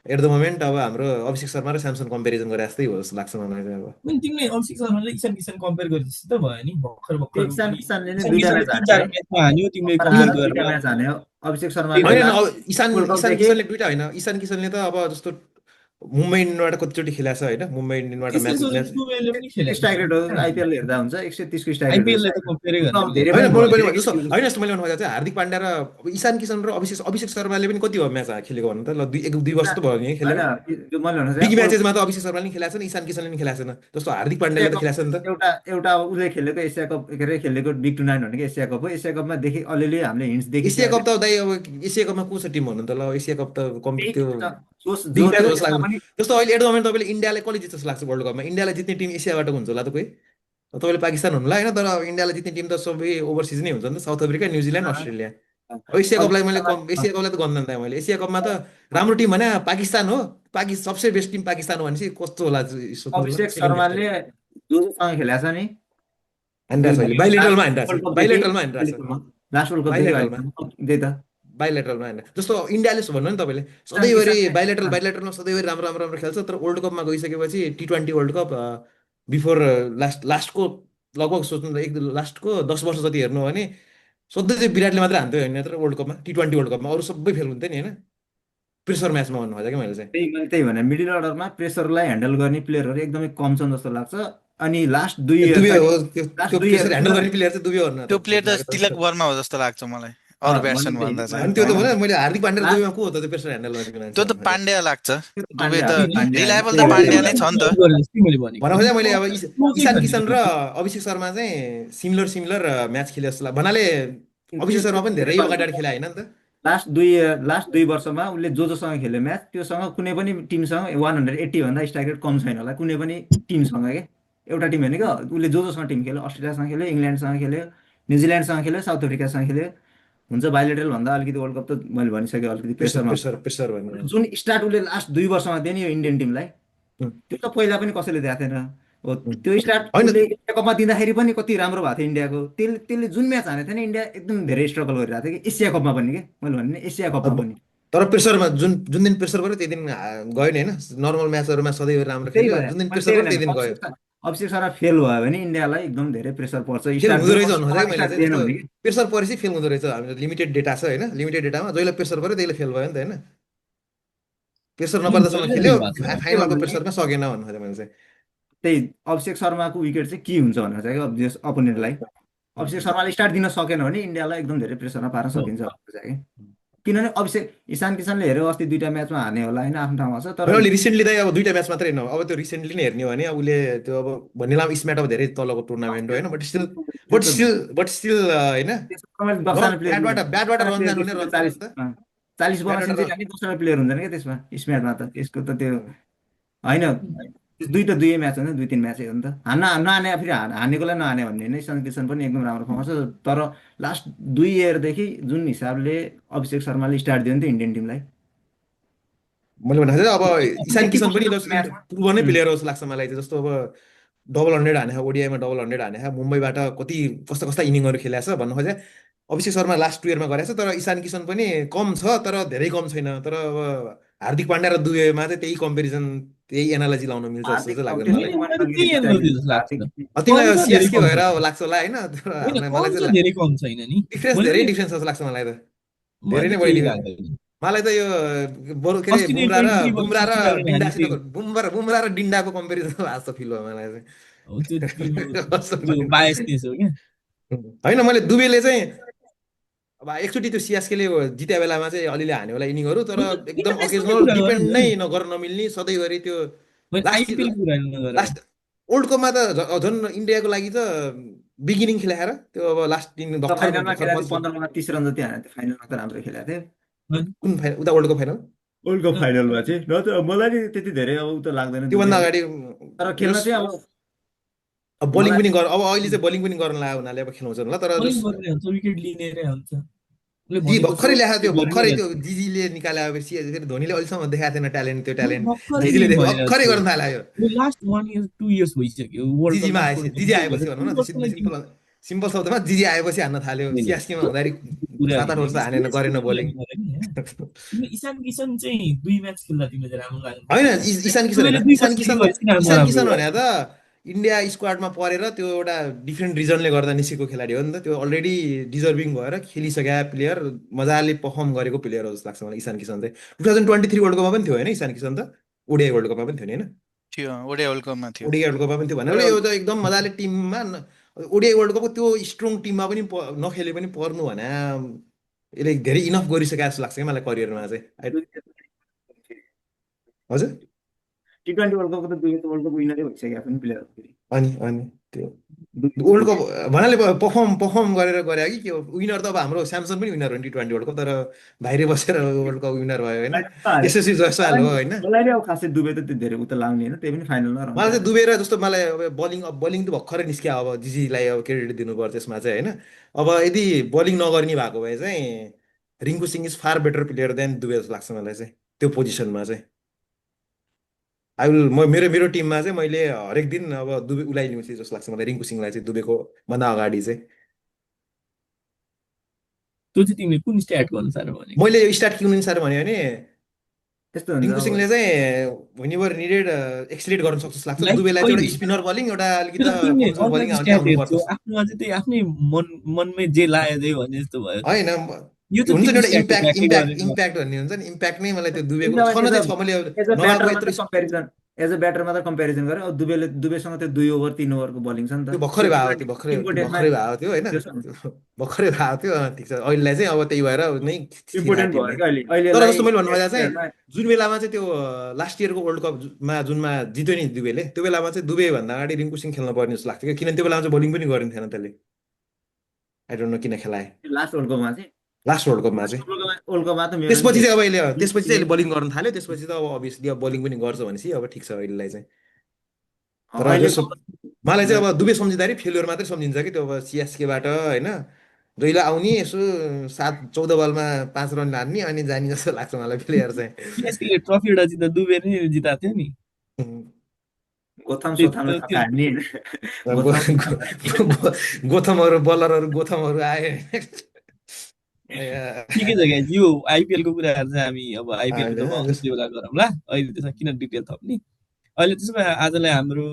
एट द मोमेन्ट अब हाम्रो अभिषेक शर्मा र स्यामसन कम्पेरिजन गरे जस्तै हो जस्तो लाग्छ मलाई चाहिँ अब। अनि तिमीले अभिषेक शर्माले ईशान किशन कम्पेयर गरे जस्तो त भयो नि भर्खर भर्खर ईशान पनि। किसनले नै ईशान दुईटा किशनले म्याच तिन हान्यो चार है, म्याचमा हान्यो, तिमीले तर कम्पेयर हाल गरेर। दुईटा म्याच हान्यो। अभिषेक त्यही शर्माले भएर होइन लास्ट अब ईशान वर्ल्ड ईशान कपदेखि किसनले दुइटा होइन, ईशान किसनले त अब जस्तो मुम्बई इन्डियनबाट कतिचोटि खेलाएको छ होइन, मुम्बई इन्डियनबाट त्यस्तै म्याच सोच्नु म्याच दुबेले पनि खेलेको स्ट्राइक रेट हो, छ। आइपिएल हेर्दा हुन्छ 130 को स्ट्राइक रेट आइपिएलले रहेछ। त कम्पेयरै उसको गर्न अब धेरै मिल्दैन। होइन म्याच मैले भयो, मैले धेरै जस्तो एक्सपिरियन्स। होइन, जस्तो मैले भन्नु खोजेको चाहिँ हार्दिक पाण्ड्या र अब ईशान किशन र अभिषेक अभिषेक शर्माले पनि कति हो म्याच खेलेको भन्नु त, ल दुई एक दुई वर्ष त भयो नि खेलेर। होइन त्यो मैले भन्नु बिग चाहिँ वर्ल्ड म्याचेसमा त अभिषेक शर्माले पनि खेलाएको छैन, ईशान किसनले पनि खेलाएको छैन, जस्तो हार्दिक पाण्ड्याले एसिया त कप खेलाएको छ नि त। एउटा एउटा अब उसले खेलेको एसिया कप के अरे खेलेको बिग टुर्नामेन्ट भनेको एसिया कप हो। एसिया कपमा देखि अलिअलि हामीले हिन्ट्स एसिया देखिसकेको कप त दाइ अब एसिया कपमा को छ टिम भन्नु त, ल एसिया कप त कम थियौँ। त्यो त्यही त जोस बिग जो म्याच थियो हो जस्तो यसमा लाग्दैन। पनि। जस्तो अहिले एट द मोमेन्ट तपाईँले इन्डियालाई कसले जित्छ जस्तो लाग्छ वर्ल्ड कपमा, इन्डियालाई जित्ने टिम एसियाबाट हुन्छ होला त कोही। तपाईँले पाकिस्तान हुनुला होइन, तर अब इन्डियालाई जित्ने टिम त सबै ओभरसिज नै हुन्छ नि त, साउथ अफ्रिका न्युजिल्यान्ड अस्ट्रेलिया। अब एसिया कपलाई अभिषेक मैले शर्मा एसिया कपलाई त गर्दैन त मैले। एसिया कपमा त राम्रो टिम भने पाकिस्तान हो, सबसे बेस्ट टिम पाकिस्तान हो भनेपछि कस्तो होला सोच्नु ल, अभिषेक सेकेन्ड बेस्ट टिम शर्माले जोसँग खेलेको छ नि, हानिरहेछ अहिले, लास्ट बाइलेटरलमा हानिरहेछ, वर्ल्ड कपदेखि बाइलेटरलमा हानिरहेछ, लास्ट वर्ल्ड कपदेखि बाइलेटरलमा अहिले त्यही त बाइलेटरलमा होइन। जस्तो इन्डियाले भन्नु नि तपाईँले ईशान सधैँभरि किसनले बाइलेटरमा सधैँभरि राम्रो राम्रो राम्रो खेल्छ, तर वर्ल्ड कपमा गइसकेपछि T20 वर्ल्ड कप बिफोर लास्टको लगभग सोच्नु त एक लास्टको 10 वर्ष जति हेर्नु हो भने सधैँ चाहिँ विराटले मात्रै हान्थ्यो होइन तर वर्ल्ड कपमा T20 वर्ल्ड कपमा अरू सबै फेल हुन्थ्यो नि होइन, प्रेसर म्याचमा भन्नु खोजेको मैले चाहिँ। त्यही मैले त्यही भने मिडल अर्डरमा प्रेसरलाई ह्यान्डल गर्ने प्लेयरहरू एकदमै कम छन् जस्तो लाग्छ। अनि लास्ट दुई त्यो इयर दुबे चाहिँ हो त्यो लास्ट त्यो दुई प्रेसर ह्यान्डल इयरमा गर्ने प्लेयर चाहिँ दुबे हो न त्यो त प्लेयर जस्तो त लाग्यो तिलक त। वर्मा हो जस्तो लाग्छ मलाई अरू मैले ब्याट्सम्यान त्यही भन्दा चाहिँ। अनि त्यो त होइन भने मैले हार्दिक पाण्ड्या र लास्ट दुबेमा को हो त त्यो प्रेसर ह्यान्डल गर्ने मान्छे त्यो त भन्नु खोजेको। पाण्ड्या लाग्छ, त्यो त दुबे पाण्ड्या त हो, पाण्ड्या होइन रिलायबल त त्यही पाण्ड्या भएर नै छ नि त। गरे जस्तै मैले भनेको भन्न खोजेँ मैले अब फ्लो चाहिँ ईशान छ नि किशन र त्यसको। अभिषेक शर्मा चाहिँ सिमिलर सिमिलर म्याच खेले जस्तो लाग्छ भन्नाले त्यो अभिषेक शर्मा पनि धेरै त्यो अगाडि खेले होइन नि त। लास्ट दुई वर्षमा उसले जोसँग खेल्यो म्याच त्योसँग कुनै पनि टिमसँग 180 भन्दा स्ट्राइक रेट कम छैन होला कुनै पनि टिमसँग के। एउटा टिम होइन क्या, उसले जोसँग टिम खेल्यो, अस्ट्रेलियासँग खेल्यो, इङ्ल्यान्डसँग खेल्यो, न्युजिल्यान्डसँग खेल्यो, साउथ अफ्रिकासँग खेल्यो। हुन्छ बाइलेटरल भन्दा अलिकति वर्ल्ड कप त मैले भनिसकेँ अलिकति प्रेसर प्रेसरमा प्रेसर प्रेसर भन्ने। जुन स्टार्ट उसले लास्ट 2 वर्षमा दियो नि यो इन्डियन टिमलाई, उम्, त्यो त पहिला पनि कसैले दिएको थिएन हो। उम्। त्यो स्टार्ट होइन उसले एसिया कपमा दिँदाखेरि पनि कति राम्रो भएको थियो इन्डियाको। त्यसले त्यसले जुन म्याच हानेको थियो नि इन्डिया एकदम धेरै स्ट्रगल गरिरहेको थियो कि एसिया कपमा पनि के मैले भने नि एसिया कपमा अब पनि। तर प्रेसरमा जुन जुन दिन प्रेसर पऱ्यो त्यही दिन गयो नि होइन, नर्मल म्याचहरूमा सधैँ राम्रो त्यही खेल्यो, भने जुन दिन मैले प्रेसर त्यही पऱ्यो भने त्यही दिन गयो। अभिषेक शर्मा फेल भयो भने इन्डियालाई एकदम धेरै प्रेसर पर्छ। फेल स्टार्ट हुँदो जुन रहेछ भन्नु वर्षमा खोजेको मैले स्टार्ट चाहिँ, दिएन जस्तो भने कि प्रेसर परेपछि फेल हुँदो रहेछ। हाम्रो लिमिटेड डेटा छ होइन, लिमिटेड डेटामा जहिले प्रेसर पऱ्यो त्यसले फेल भयो नि त होइन, प्रेसर नपर्दासम्म जहिले खेल्यो फेल भएको छ। के फाइनलको भन्दाखेरि प्रेसरमा सकेन भन्नु खोजेँ मैले चाहिँ। त्यही अभिषेक शर्माको विकेट चाहिँ के हुन्छ भनेर चाहिँ अब जस अपोनेन्टलाई अभिषेक शर्माले स्टार्ट दिन सकेन भने इन्डियालाई एकदम धेरै प्रेसरमा पार्न सकिन्छ भनेर चाहिँ कि। किनभने अभिषेक ईशान किसनले हेऱ्यो अस्ति 2टा म्याचमा हाने होला होइन आफ्नो ठाउँमा छ, तर होइन अहिले रिसेन्टली त अब 2टा म्याच मात्रै न, अब त्यो रिसेन्टली नै हेर्ने हो भने अब उसले त्यो अब भनिला स्म्याट अब धेरै तलको टुर्नामेन्ट हो होइन, बट स्टिल त्यो बट त स्टिल बट स्टिल होइन, त्यसमा 10जना प्लेयर ब्याटबाट रन जानु नै रन जानु नि 40 त, 40 बलमा ब्याटबाट सेन्चुरी हान्ने 10जना प्लेयर हुँदैन क्या त्यसमा स्म्याटमा त। त्यसको त त्यो होइन, दुईटा दुई म्याच हो नि, 2-3 म्याचै हो नि त। नहाने फेरि हानेकोलाई नहाने भन्ने होइन, ईशान किशन पनि एकदम राम्रो फर्म छ। तर लास्ट 2 इयरदेखि जुन हिसाबले अभिषेक शर्माले स्टार्ट दियो नि त इन्डियन टिमलाई मैले भन्दा चाहिँ अब ईशान किशन पनि म्याचमा पूर्व नै प्लेयर हो जस्तो लाग्छ मलाई चाहिँ। जस्तो अब डबल 100 हाने ओडिआईमा डबल 100 हाने मुम्बईबाट कति कस्ता कस्ता इनिङहरू खेलेको छ भन्नु खोजे। अभिषेक शर्मा लास्ट 2 इयरमा गरेको छ, तर ईशान किशन पनि कम छ तर धेरै कम छैन। तर अब हार्दिक पाण्ड्या र दुबेमा चाहिँ त्यही कम्पेरिजन त्यही एनालोजी लाउन मिल्छ जस्तो हार्दिक चाहिँ अब लाग्दैन त्यसरी मलाई। मेरो मनलागिरी त्यही जिताइदिनु एनालाइसिस लाग्छ। हार्दिक तिमीलाई कम छ धेरै सिएसके कम भएर छैन। लाग्छ होला होइन, तर होइन मलाई कम छ चाहिँ धेरै कम छैन नि। डिफ्रेन्स धेरै मैले डिफ्रेन्स जस्तो लाग्छ मलाई त, धेरै मलाई नै त बढी केही डिफ्रेन्स। लाग्दैन। मलाई त यो बरु के अरे अस्ति नै बुमरा र 23 बल बुमरा र 65 रन डिन्डासित हानेको बुमरा र डिन्डाको कम्पेरिजन जस्तो फिल भयो मलाई चाहिँ। हो त्यो तिम्रो कस्तो त्यो भयो। बायसनेस हो क्या। होइन मैले दुबेले चाहिँ अब एकचोटि त्यो सिएसकेले जित्या बेलामा चाहिँ अलिअलि हान्यो होला इनिङहरू, तर एकदम इन्टरनेसनलकै अकेजनल कुरा गर डिपेन्ड नि नै त। नगर्न नमिल्ने सधैँभरि त्यो मैले लास्ट आइपिएलको कुरा नगर। लास्ट वर्ल्ड कपमा त झन् इन्डियाको लागि त बिगिनिङ खेलाएर त्यो अब लास्ट दिन त भर्खर फाइनलमा भर्खर खेलेको थियो, मर्छ। 15 ओभरमा 30 रन जति हानेको थियो, फाइनलमा त राम्रो खेलेको थियो। कुन फाइनल उता world cup final? World cup फाइनलमा चाहिँ नत्र मलाई नि त्यति धेरै अब उता लाग्दैन त्योभन्दा दुबेले, अगाडि तर खेल्न चाहिँ अब अब बलिङ मलाई पनि गर, अब अहिले चाहिँ बलिङ पनि गर्न लाग्यो हुनाले अब खेलाउँछन् होला, तर बलिङ जस गर्ने हुन्छ, विकेट लिने हुन्छ। उसले जी भनेको भर्खरै ल्याएको जस्तो त्यो गर्ने भर्खरै त्यो रहेछ। जिजीले निकालेपछि फेरि धोनीले अहिलेसम्म देखाएको थिएन ट्यालेन्ट, त्यो मैले ट्यालेन्ट भर्खरै जिजीले देखायो भइरहेको भर्खरै थियो। गर्न थाल्यो। यो लास्ट 1 इयर 2 इयर्स भइसक्यो वर्ल्ड जिजीमा कपमा आएपछि, जिजी स्कोर आएपछि भनौँ न, गरेर 2 वर्षलाई सिम्पल सिम्पल शब्दमा जिजी आएपछि हान्न थाल्यो। सिएसकेमा हुँदाखेरि कुरा 7-8 होइन वर्ष कि हानेन, गरेन सिएसकेको बोलिङ। लागि गरेर नि यहाँ। तिम्रो इशान किशन चाहिँ 2 म्याच खेल्दा तिमीले चाहिँ राम्रो लाग्नु होइन पर्छ। इशान किशन दुबेले होइन, 2 वर्ष खेलेपछि राम्रो इशान राम्रो किशन भने भयो। त इन्डिया स्क्वाडमा परेर त्यो एउटा डिफ्रेन्ट रिजनले गर्दा निस्केको खेलाडी हो नि त, त्यो अलरेडी डिजर्भिङ भएर खेलिसकेका प्लेयर, मजाले पर्फर्म गरेको प्लेयर हो जस्तो लाग्छ मलाई इशान किशन चाहिँ। 2023 वर्ल्ड कपमा पनि थियो होइन इशान किशन त, ओडिआई वर्ल्ड कपमा पनि थियो नि होइन, थियो ओडे वर्ल्ड कपमा थियो। ओडिआई वर्ल्ड कपमा पनि थियो भनेर यो त एकदम मजाले टिममा ओडिआई वर्ल्ड कपको त्यो स्ट्रङ टिममा पनि नखेले पनि पर्नु भने यसले धेरै इनफ गरिसकेको जस्तो लाग्छ क्या मलाई करियरमा चाहिँ। हजुर T20 वर्ल्ड कपको त दुई त वर्ल्ड कप विनरै भइसकेको पनि प्लेयर हो फेरि। अनि त्यो दुई वर्ल्ड कप भन्नाले पर्फर्म गरेर गरे कि के हो, विनर त अब हाम्रो स्यामसन पनि विनर हो नि T20 वर्ल्ड कप, तर बाहिर बसेर वर्ल्ड कप विनर भयो होइन, यशस्वी जयसवाल हो होइन। मलाई नि अब खासै दुबे त त्यो धेरै उता लाग्ने होइन, त्यही पनि फाइनलमा रहन्छ। मलाई चाहिँ दुबेर जस्तो मलाई अब बलिङ त भर्खरै निस्क्यो, अब जिजीलाई अब क्रेडिट दिनुपर्छ त्यसमा चाहिँ होइन। अब यदि बलिङ नगर्ने भएको भए चाहिँ Rinku Singh is far better player than Dube जस्तो लाग्छ मलाई चाहिँ त्यो पोजिसनमा चाहिँ। मेरो मेरो टिममा चाहिँ मैले हरेक दिन अब दुबे उसलाई लिउँछु जस्तो लाग्छ मलाई, रिङ्कु सिंहलाई चाहिँ दुबेको भन्दा अगाडि चाहिँ। त्यो चाहिँ तिमीले कुन स्ट्याटको अनुसार भनेको? मैले यो स्टार्ट किन अनुसार भन्यो भने त्यस्तो हुन्छ रिङ्कु अब सिंहले चाहिँ वेनिभर निडेड एक्सिलेट गर्न सक्छ जस्तो लाग्छ। लाइक दुबेलाई चाहिँ कहिले? एउटा स्पिनर बलिङ, एउटा अलिकति त्यो त तिमीले कमजोर बलिङ अर्काको आउने स्ट्याट आउनुपर्छ। हेर्छौ, आफ्नोमा चाहिँ त्यही आफ्नै मनमै जे लाग्यो त्यही भने जस्तो भयो। होइन यो त हुन्छ नि तिमी एउटा स्ट्याटको इम्प्याक्ट ब्याकै इम्प्याक्ट गरेर इम्प्याक्ट भन्ने हुन्छ नि, इम्प्याक्ट नै मलाई त्यो दुबेको एज छन चाहिँ छ। मैले अ नभएको ब्याटर यत्रो मात्र कम्पेरिजन, एज अ ब्याटर मात्र कम्पेरिजन गरे अब दुबेसँग त्यो 2 ओभर 3 ओभरको बलिङ छ नि त, त्यो भर्खरै त्यो भयो, त्यो टिमको डेथमा भर्खरै भएको थियो होइन, त्यो छ त्यो भर्खरै भएको थियो। ठिक छ, अहिलेलाई चाहिँ अब त्यही भएर नै थिएन इम्पोर्टेन्ट भयो टिमलाई। क्या अहिले तर अहिलेलाई जस्तो मैले भन्नु खोजेको चाहिँ प्लेयरमा। जुन बेलामा चाहिँ त्यो लास्ट इयरको वर्ल्ड कपमा जुनमा जित्यो नि दुबेले, त्यो बेलामा चाहिँ दुबेभन्दा अगाडि रिङ्कु सिंह खेल्न पर्ने जस्तो लाग्थ्यो क्या, किनभने त्यो बेलामा चाहिँ बलिङ पनि गरिन्थेन त्यसले। आई डोन्ट नो किन खेलाए लास्ट वर्ल्ड कपमा चाहिँ लास्ट वर्ल्ड कपमा चाहिँ। वर्ल्ड कपमा त मेरो त्यसपछि नि चाहिँ अब अहिले बलिङ गर्न थाल्यो, त्यसपछि त अब अभियसली अब बलिङ पनि गर्छ भनेपछि अब ठिक छ अहिलेलाई चाहिँ। तर जस्तो मलाई चाहिँ अब दुबे सम्झिँदाखेरि फेल्योर मात्रै सम्झिन्छ कि त्यो अब सिएसकेबाट होइन, जहिले आउने यसो 14 बलमा 5 रन हान्ने अनि जाने जस्तो लाग्छ मलाई प्लेयर चाहिँ। सिएसकेले ट्रफी एउटा जित्दा दुबे नै जिताएको थियो नि। गोथम त्यो सोथामले त्यो हान्ने गोथमहरू बलरहरू गोथमहरू आए। ठिकै छ guys, यो आइपिएलको कुराहरू चाहिँ हामी अब आइपिएलको जब आउँछ त्यो बेला गरौँला। अहिले त्यसमा किन डिटेल थप्ने। अहिले त्यसो भए आजलाई हाम्रो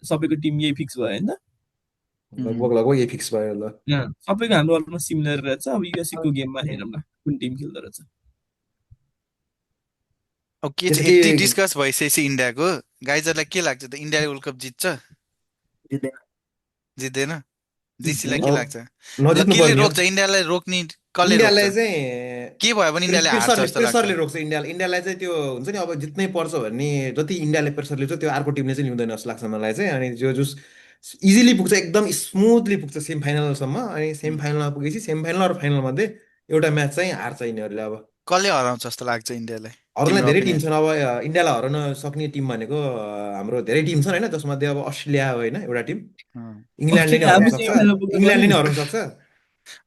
सबैको टिम यही फिक्स भयो होइन? लगभग यही फिक्स भयो ल। सबैको हाम्रो अलमोस्ट सिमिलर रहेछ। अब युएसएको गेममा हेरौँला कुन टिम खेल्दो रहेछ। अब के चाहिँ यति डिस्कस भइसकेपछि इन्डियाको गाइजहरूलाई के लाग्छ त, इन्डियाले वर्ल्ड कप जित्छ जित्दैन? जिसीलाई के लाग्छ? नजित्नु केले पर्ने हो। रोक्छ इन्डियालाई? रोक्ने कसले इन्डियालाई रोक्छ? चाहिँ के भयो भने इन्डियाले हार्छ जस्तो प्रेसरले लाग्छ? रोक्छ इन्डियालाई चाहिँ त्यो हुन्छ नि, अब जित्नै पर्छ भन्ने जति इन्डियाले प्रेसर लिन्छ त्यो अर्को टिमले चाहिँ लिँदैन जस्तो लाग्छ मलाई चाहिँ। अनि जो जुस इजिली पुग्छ, एकदम स्मुथली पुग्छ सेमी फाइनलसम्म, अनि सेमी फाइनलमा पुगेपछि सेमी फाइनल र फाइनल मध्ये एउटा म्याच चाहिँ हार्छ यिनीहरूले। अब कसले हराउँछ जस्तो लाग्छ इन्डियालाई? हराउन तिम्रो धेरै टिम opinion? छन्। अब इन्डियालाई हराउन सक्ने टिम भनेको हाम्रो धेरै टिम छन् होइन, जसमध्ये अब अस्ट्रेलिया हो होइन एउटा टिम, इङ्ल्यान्डले नै हराउन सक्छ, इङ्ल्यान्डले नै हराउन सक्छ,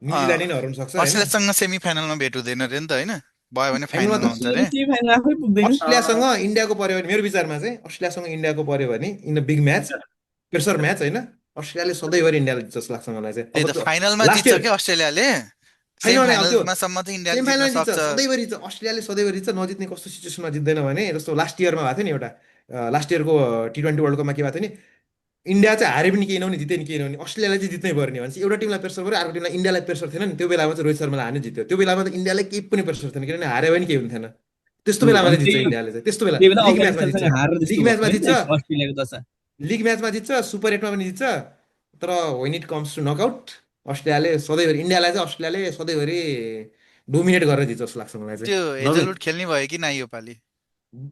न्युजिल्यान्डले नै हराउन सक्छ होइन। अस्ट्रेलियासँग सेमी फाइनलमा भेट हुँदैन अरे नि त होइन? भयो भने फाइनलमा फाइनलमा त हुन्छ अरे। फाइनल आफै पुग्दैन। अस्ट्रेलियासँग इन्डियाको पर्यो भने, मेरो विचारमा चाहिँ अस्ट्रेलियासँग इन्डियाको पर्यो भने in a big match, pressure match होइन, अस्ट्रेलियाले सधैँभरि इन्डियाले जित्छ जस्तो लाग्छ मलाई चाहिँ। त्यही त फाइनलमा जित्छ क्या अस्ट्रेलियाले, सेमिफाइनलमासम्म त इन्डियाले सेमी फाइनल जित्न जित्छ, सक्छ। सधैँभरि जित्छ अस्ट्रेलियाले, सधैँभरि जित्छ। नजित्ने कस्तो सिचुएसनमा जित्दैन भने जस्तो लास्ट इयरमा भएको थियो नि एउटा लास्ट इयरको T20 वर्ल्ड कपमा के भएको थियो नि इन्डिया चाहिँ हारे पनि केही नहुने जिते नि केही नहुने अस्ट्रेलियालाई चाहिँ जित्नै पर्ने भनेपछि एउटा टिमलाई प्रेसर पऱ्यो अर्को टिमलाई इन्डियालाई प्रेसर थिएन नि त्यो बेलामा चाहिँ रोहित शर्मालाई हार्ने जित्यो त्यो बेलामा त इन्डियालाई केही पनि प्रेसर थिएन किनभने हारे पनि केही हुन्थेन त्यस्तो बेलामा अनि चाहिँ जित्छ इन्डियाले चाहिँ त्यस्तो बेला त्यही बेला लिग म्याचमा जित्छ अफगानिस्तानसँग हारेर लिग जस्तो म्याचमा भयो जित्छ होइन अस्ट्रेलियाको दशा। लिग म्याचमा जित्छ सुपर 8मा पनि जित्छ तर when it comes to knockout अस्ट्रेलियाले सधैँभरि इन्डियालाई चाहिँ अस्ट्रेलियाले सधैँभरि डोमिनेट गरेर जित्छ जस्तो लाग्छ मलाई त्यो चाहिँ हेजलवुड खेल्ने भयो कि ना योपालि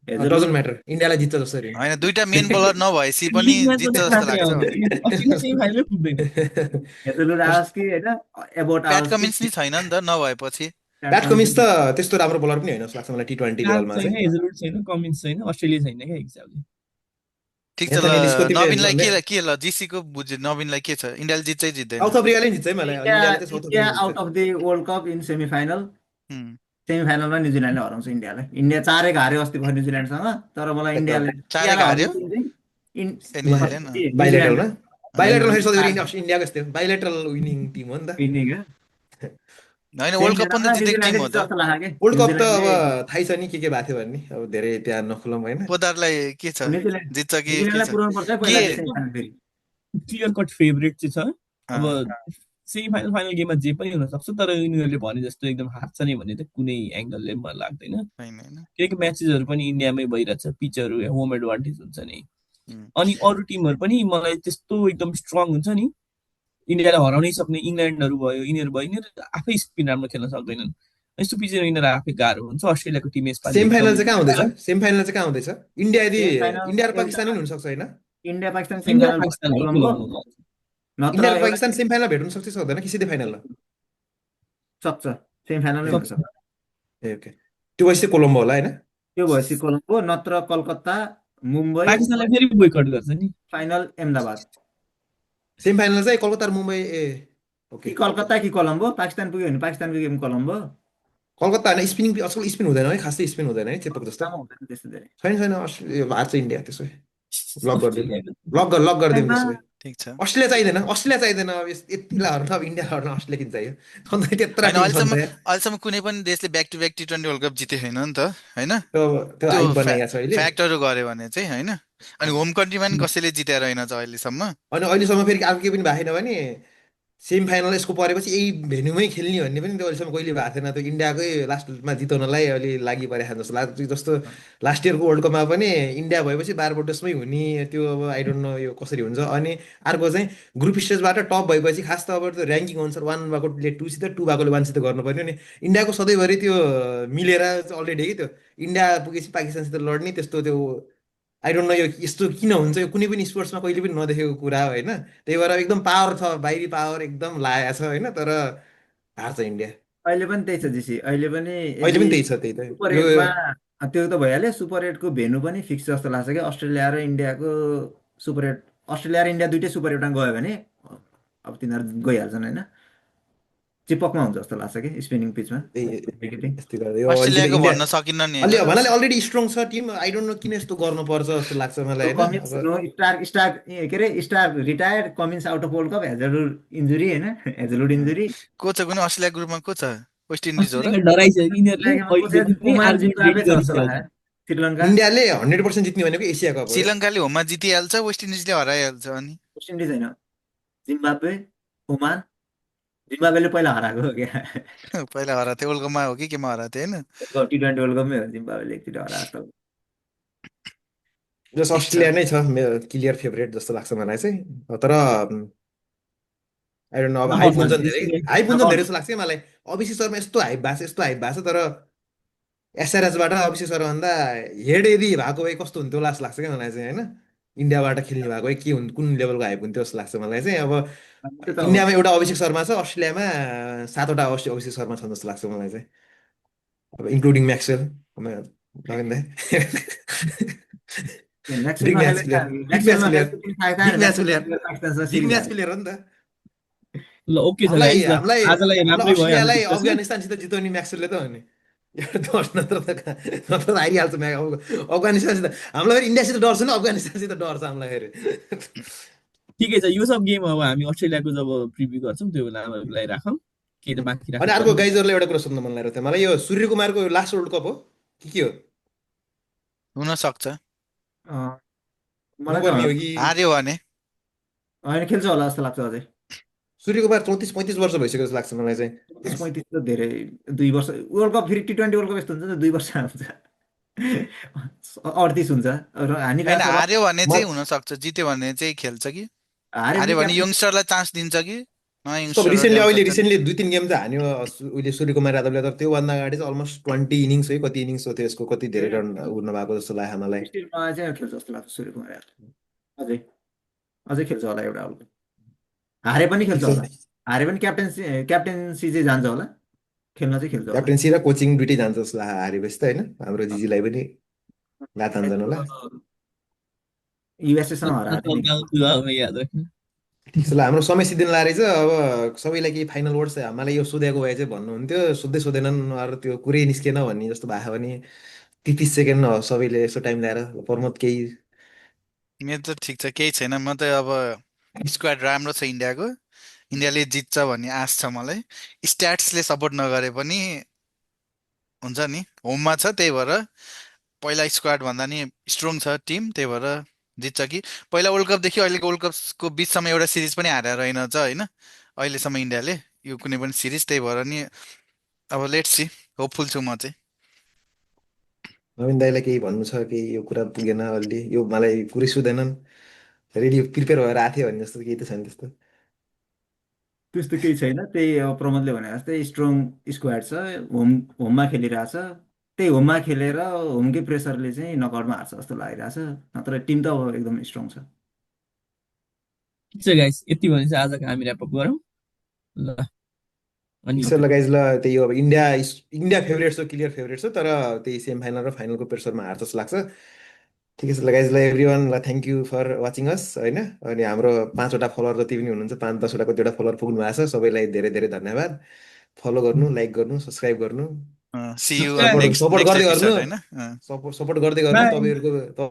डजन्ट म्याटर इन्डियालाई जित्छ जसरी होइन दुईटा मेन बलर नभएपछि पनि लिग म्याचमा जित्छ त जस्तो खासै लाग्छ आउँदैन मलाई। अस्ट्रेलिया सेमिफाइनलै पुग्दैन। हेजलवुड आओस् कि होइन एबोट प्याट आओस् कमिन्स नि छैन नि त नभएपछि प्याट कमिन्स त त्यस्तो राम्रो बोलर पनि होइन जस्तो लाग्छ मलाई T20 प्याट लेभलमा छैन, चाहिँ हेजलवुड छैन, कमिन्स छैन, अस्ट्रेलिया छैन क्या एक हिसाबले। ठिक छ ल एन्थनी एलिसको तिमीले नवीनलाई भन्ने के ल जीसीको बुझ्यो नवीनलाई के छ इन्डियाले जित्छै जित्दैन साउथ अफ्रिकाले नि जित्छ है मलाई इन्डिया इन्डियाले चाहिँ south India Africa out of the world cup in semifinal हुँ। सेमिफाइनलमा न्युजिल्यान्डले हराउँछ इन्डियालाई इन्डिया 4-1 हार्यो अस्ति भर्खर न्युजिल्यान्डसँग तर मलाई इन्डियाले चार एक इन्डियालाई हार्यो? हराउँछ चाहिँ ए न्युजिल्यान्ड बाइलेटरलमा बाइलेटरल फेरि सधैँ न्युजिल्यान्ड इन्डियाको यस्तै हो बाइलेटरल विनिङ टिम हो नि त विनिङ होइन वर्ल्ड कप पनि त जितेको टिम हो त जस्तो लाग्यो कि वर्ल्ड कप त अब न्युजिल्यान्डले थाहै छ नि के भएको थियो भन्ने अब धेरै त्यहाँ नखुलौँ होइन पोदारलाई के छ न्युजिल्यान्ड जित्छ कि के न्युजिल्यान्डलाई छ पुऱ्याउनु पर्छ है पहिला के- सेमिफाइनल फेरि क्लियर कट फेभरेट चाहिँ छ। अब अँ, सेमिफाइनल फाइनल गेममा जे पनि हुनसक्छ तर यिनीहरूले भने जस्तो एकदम हार्छ नै भन्ने त कुनै एङ्गलले मलाई लाग्दैन होइन होइन किनकि म्याचेसहरू पनि इन्डियामै भइरहेछ पिचहरू होम एडभान्टेज हुन्छ नि। हुँ। अनि अरू टिमहरू पनि मलाई त्यस्तो एकदम स्ट्रङ हुन्छ नि इन्डियालाई हराउनै सक्ने इङ्ल्यान्डहरू भयो यिनीहरू आफै स्पिन राम्रो खेल्न सक्दैनन् यस्तो पिचहरू यिनीहरू आफै गाह्रो हुन्छ। अस्ट्रेलियाको टिम यसपालि सेमी फाइनल चाहिँ कहाँ एकदम- हुँदैछ सेमी फाइनल चाहिँ कहाँ हुँदैछ इन्डिया यदि सेमिफाइनल इन्डिया र एउटा- पाकिस्तान पनि हुनसक्छ होइन India Pakistan India semifinal Pakistan हो, कोलम्बो कोलम्बो। नत्र इन्डिया र एउटा पाकिस्तान सेमी फाइनल भेट्न सक्छ कि सक्दैन कि सिधै फाइनल सक्छ सेमिफाइनलै हुनसक्छ ए ओके त्यो भएपछि कोलम्बो होला होइन त्यो भएपछि कोलम्बो नत्र कलकत्ता मुम्बई पाकिस्तानलाई फेरि बोयकट गर्छ नि। फाइनल अहमदाबाद सेमी फाइनल चाहिँ कलकत्ता र मुम्बई ए ओके कि कलकत्ता कि कोलम्बो पाकिस्तान पुग्यो भने पाकिस्तानको गेम कोलम्बो कलकत्ता होइन स्पिनिङ आजकल स्पिन हुँदैन है खासै स्पिन हुँदैन है चेपक जस्तो कलकत्तामा हुँदैन त्यस्तो धेरै छैन छैन हार्छ इन्डिया त्यसो लक गरिदिनु लक गरिदिनु त्यसो भए ठिक छ अस्ट्रेलिया चाहिँदैन अब यतिलाई हर्न अब इन्डिया हर्न अस्ट्रेलिया किन चाहियो अन्त त्यत्रो होइन टिम छ नि त अहिलेसम्म कुनै पनि देशले back to back T20 world cup जिते छैन नि त होइन त्यो त्यो हाइप बनाइएको छ अहिले फ्याक्टहरू गऱ्यो भने चाहिँ होइन अनि होम कन्ट्रीमा नि कसैले जितेर रहेन छ अहिलेसम्म अनि अहिलेसम्म फेरि अर्को केही पनि भएको छैन भने सेमी फाइनल यसको परेपछि यही भेन्यूमै खेल्ने भन्ने पनि त्यो अहिलेसम्म कहिले भएको थिएन त्यो इन्डियाकै लास्टमा जिताउनलाई अलि लागि परेको जस्तो लाग्छ जस्तो लास्ट इयरको वर्ल्ड कपमा पनि इन्डिया भएपछि बारबोटसमै हुने त्यो अब आई डोन्ट नो यो कसरी हुन्छ अनि अर्को चाहिँ ग्रुप स्टेजबाट टप भएपछि खास त अब त्यो ऱ्याङ्किङ अनुसार 1 भएकोले 2 सित 2 भएकोले 1 सित गर्नुपर्ने नि इन्डियाको सधैँभरि त्यो मिलेर अलरेडी कि त्यो इन्डिया पुगेपछि पाकिस्तानसित लड्ने त्यस्तो त्यो आई डोन्ट नो यो यस्तो किन हुन्छ यो कुनै पनि स्पोर्ट्समा कहिले पनि नदेखेको कुरा हो होइन त्यही भएर एकदम पावर छ बाहिरी पावर एकदम लागेको छ होइन तर हार्छ इन्डिया अहिले पनि त्यही छ जिसी अहिले पनि अहिले पनि त्यही छ त्यही त सुपर यो एटमा त्यो त भइहाल्यो सुपर एटको भेन्यू पनि फिक्स जस्तो लाग्छ कि अस्ट्रेलिया र इन्डियाको सुपर एट अस्ट्रेलिया र इन्डिया दुइटै सुपर एटमा गयो भने अब तिनीहरू गइहाल्छन् होइन चिपकमा हुन्छ जस्तो लाग्छ कि स्पिनिङ पिचमा यस्तै गर्दै यो अस्ट्रेलियाको इन्डिया भन्न सकिन्न नि अलि होइन? भन्नाले अलरेडी स्ट्रङ छ टिम आई डोन्ट नो किन यस्तो गर्नुपर्छ जस्तो लाग्छ मलाई होइन कमिन्स स्टार स्टार के अरे star retired Cummins out of world cup Hazlewood injury होइन हेजलवुड इन्जुरी को छ कुनै अस्ट्रेलिया ग्रुपमा को छ वेस्ट इन्डिज हो र अस्ट्रेलियाको डराइसक्यो यिनीहरूले अहिलेदेखि नै ओमान आर्जेन्टिना जिम्बाब्वे रेडी छ जस्तो गरिसकेको लाग्यो श्रीलङ्का इन्डियाले 100% जित्ने भनेको एसिया कप हो श्रीलङ्काले होममा जितिहाल्छ वेस्ट इन्डिजले हराइहाल्छ अनि वेस्ट इन्डिज होइन जिम्बाब्वे ओमान जिम्बाब्वेले पहिला हराएको हो क्या पहिला हराएको थियो वर्ल्ड कपमा हो कि केमा हराएको थियो होइन T20 वर्ल्ड कपमै हो जिम्बाब्वेले एकचोटि हराएको छ। जस अस्ट्रेलिया नै छ मेरो क्लियर फेभरेट जस्तो लाग्छ मलाई चाहिँ तर आई डोन्ट नो अब हाइप हुन्छ नि धेरै हाइप हुन्छ नि धेरै जस्तो लाग्छ कि मलाई अभिषेक शर्मा यस्तो हाइप भएको छ तर एसआरएचबाट अभिषेक शर्मा भन्दा हेड यदि भएको भए कस्तो हुन्थ्यो लास्ट लाग्छ क्या मलाई चाहिँ होइन इन्डियाबाट खेल्ने भएको भए के कुन लेभलको हाइप हुन्थ्यो जस्तो लाग्छ मलाई चाहिँ अब त्यो त हो। इन्डियामा एउटा अभिषेक शर्मा छ अस्ट्रेलियामा 7वटा अभिषेक शर्मा छन् जस्तो लाग्छ मलाई चाहिँ अब इन्क्लुडिङ म्याक्सवेल नवीन दाइ म्याक्सवेलमा Big match खेलेको player. छ, Big match म्याक्सवेलमा player. खेलेको छ, थाहा Big match छैन, player. पाकिस्तानसँग बिग सिरिज म्याच हाल्यो। प्लेयर हो नि त ल ओके छ हामीलाई guys, ल हामीलाई आजलाई हामीलाई राम्रै भयो अस्ट्रेलियालाई हाम्रो discussion। अफगानिस्तानसित जिताउने म्याक्सवेलले त हो नि एउटा डर नत्र त हारिहाल्छ अफगानिस्तानसित हामीलाई फेरि इन्डियासित डर छैन अफगानिस्तानसित डर छ हामीलाई फेरि ठिकै छ यो सब गेम अब हामी अस्ट्रेलियाको जब प्रिभ्यू गर्छौँ त्यो बेला हामीलाई राखौँ केही त बाँकी अनि अर्को राख्नु गाइजहरूलाई एउटा कुरा सोध्न मन लागेको थियो मलाई यो सूर्य कुमारको लास्ट वर्ल्ड कप हो कि के हो हुन सक्छ अँ, मलाई त नपर्ने हो कि हार्यो भने होइन खेल्छ होला जस्तो लाग्छ अझै। सूर्यकुमार 34-35 वर्ष भइसक्यो जस्तो लाग्छ मलाई चाहिँ। 35 त धेरै, 2 वर्ष वर्ल्ड कप फेरि T20 वर्ल्ड कप यस्तो हुन्छ नि त, 2 वर्ष हुन्छ। 38 हुन्छ र होइन, हानिरहेको छ र हार्यो भने म चाहिँ हुनसक्छ, जित्यो भने चाहिँ खेल्छ कि। हारे पनि हार्यो भने क्याप्टेन। यङ्स्टरलाई चान्स दिन्छ कि, नयाँ उसको अब यङ्स्टरहरू रिसेन्टली ल्याउँछ अहिले नि त। रिसेन्टली 2-3 गेम चाहिँ हान्यो उहिले सूर्यकुमार यादवले, तर त्योभन्दा अगाडि चाहिँ अलमोस्ट 20 इनिङ्स है, कति इनिङ्स हो त्यसको, कति धेरै रन उड्नु भएको जस्तो लाग्यो मलाई। स्टिल मलाई चाहिँ खेल्छ जस्तो लाग्छ सूर्यकुमार यादव। अझै अझै खेल्छ होला एउटा वर्ल्ड कप। हारे पनि ठिक खेल्छ छ। होला। हारे पनि क्याप्टेन्सी चाहिँ जान्छ होला। खेल्न चाहिँ खेल्छ होला। क्याप्टेन्सी र कोचिङ दुइटै जान्छ जस्तो लाग्यो हारेपछि त, होइन हाम्रो जिजीलाई पनि लात हान्छन् होला। युएसएसँग हराएको थियो नि। याद राख्नु। ठिक छ ल, हाम्रो समय सिद्धिन लागेको छ। अब सबैलाई केही फाइनल वर्ड्स हामीलाई यो सोधेको भए चाहिँ भन्नुहुन्थ्यो, सोध्दै सोधेनन्, अरू त्यो कुरै निस्केन भन्ने जस्तो भएको भने 30 सेकेन्ड हो, सबैले यसो टाइम ल्याएर प्रमोद केही। मेरो त ठिक छ, केही छैन। म त अब स्क्वाड राम्रो छ इन्डियाको, इन्डियाले जित्छ भन्ने आश छ मलाई। स्ट्याट्सले सपोर्ट नगरे पनि हुन्छ नि, होममा छ त्यही भएर। पहिला स्क्वाड भन्दा नि स्ट्रङ छ टिम, त्यही भएर जित्छ कि। पहिला वर्ल्ड कपदेखि अहिलेको वर्ल्ड कपको बिचसम्म एउटा सिरिज पनि हारेर रहेनछ होइन अहिलेसम्म इन्डियाले, यो कुनै पनि सिरिज। त्यही भएर नि अब लेट्स सी, होपफुल छु म चाहिँ। नवीन दाईलाई केही भन्नु छ कि यो कुरा पुगेन अलि, यो मलाई कुरै सुधेनन्, रेडी प्रिपेयर भएर आएको थियो भन्ने जस्तो केही त छैन त्यस्तो। त्यस्तो केही छैन, त्यही अब प्रमोदले भने जस्तै स्ट्रङ स्क्वाड छ। होम होममा खेलिरहेछ। त्यही होममा खेलेर होमकै प्रेसरले चाहिँ नकआउटमा हार्छ जस्तो लागिरहेछ। नत्र टिम त अब एकदम स्ट्रङ छ। ठिक छ गाइस, यति भने चाहिँ आजको हामी ऱ्यापअप गरौँ ल। अनि ईश्वर लगाइज ल, त्यही हो अब इन्डिया इन्डिया फेभरेट छ, क्लियर फेभरेट छ, तर त्यही सेमी फाइनल र फाइनलको प्रेसरमा हार्छ जस्तो लाग्छ। ठिकै छ ल गाइज, ल एभ्री वान, ल thank you for watching us होइन। अनि हाम्रो 5वटा फलोवर जति पनि हुनुहुन्छ, 5-10वटा कतिवटा फलोवर पुग्नु भएको छ, सबैलाई धेरै धेरै धन्यवाद। फलो गर्नु, लाइक गर्नु, सब्सक्राइब गर्नु, सी यु ल on support next support next गर्दै गर्नु, एपिसोड होइन। सपोर्ट गर्दै गर्नु बाई। तपाईँहरूको।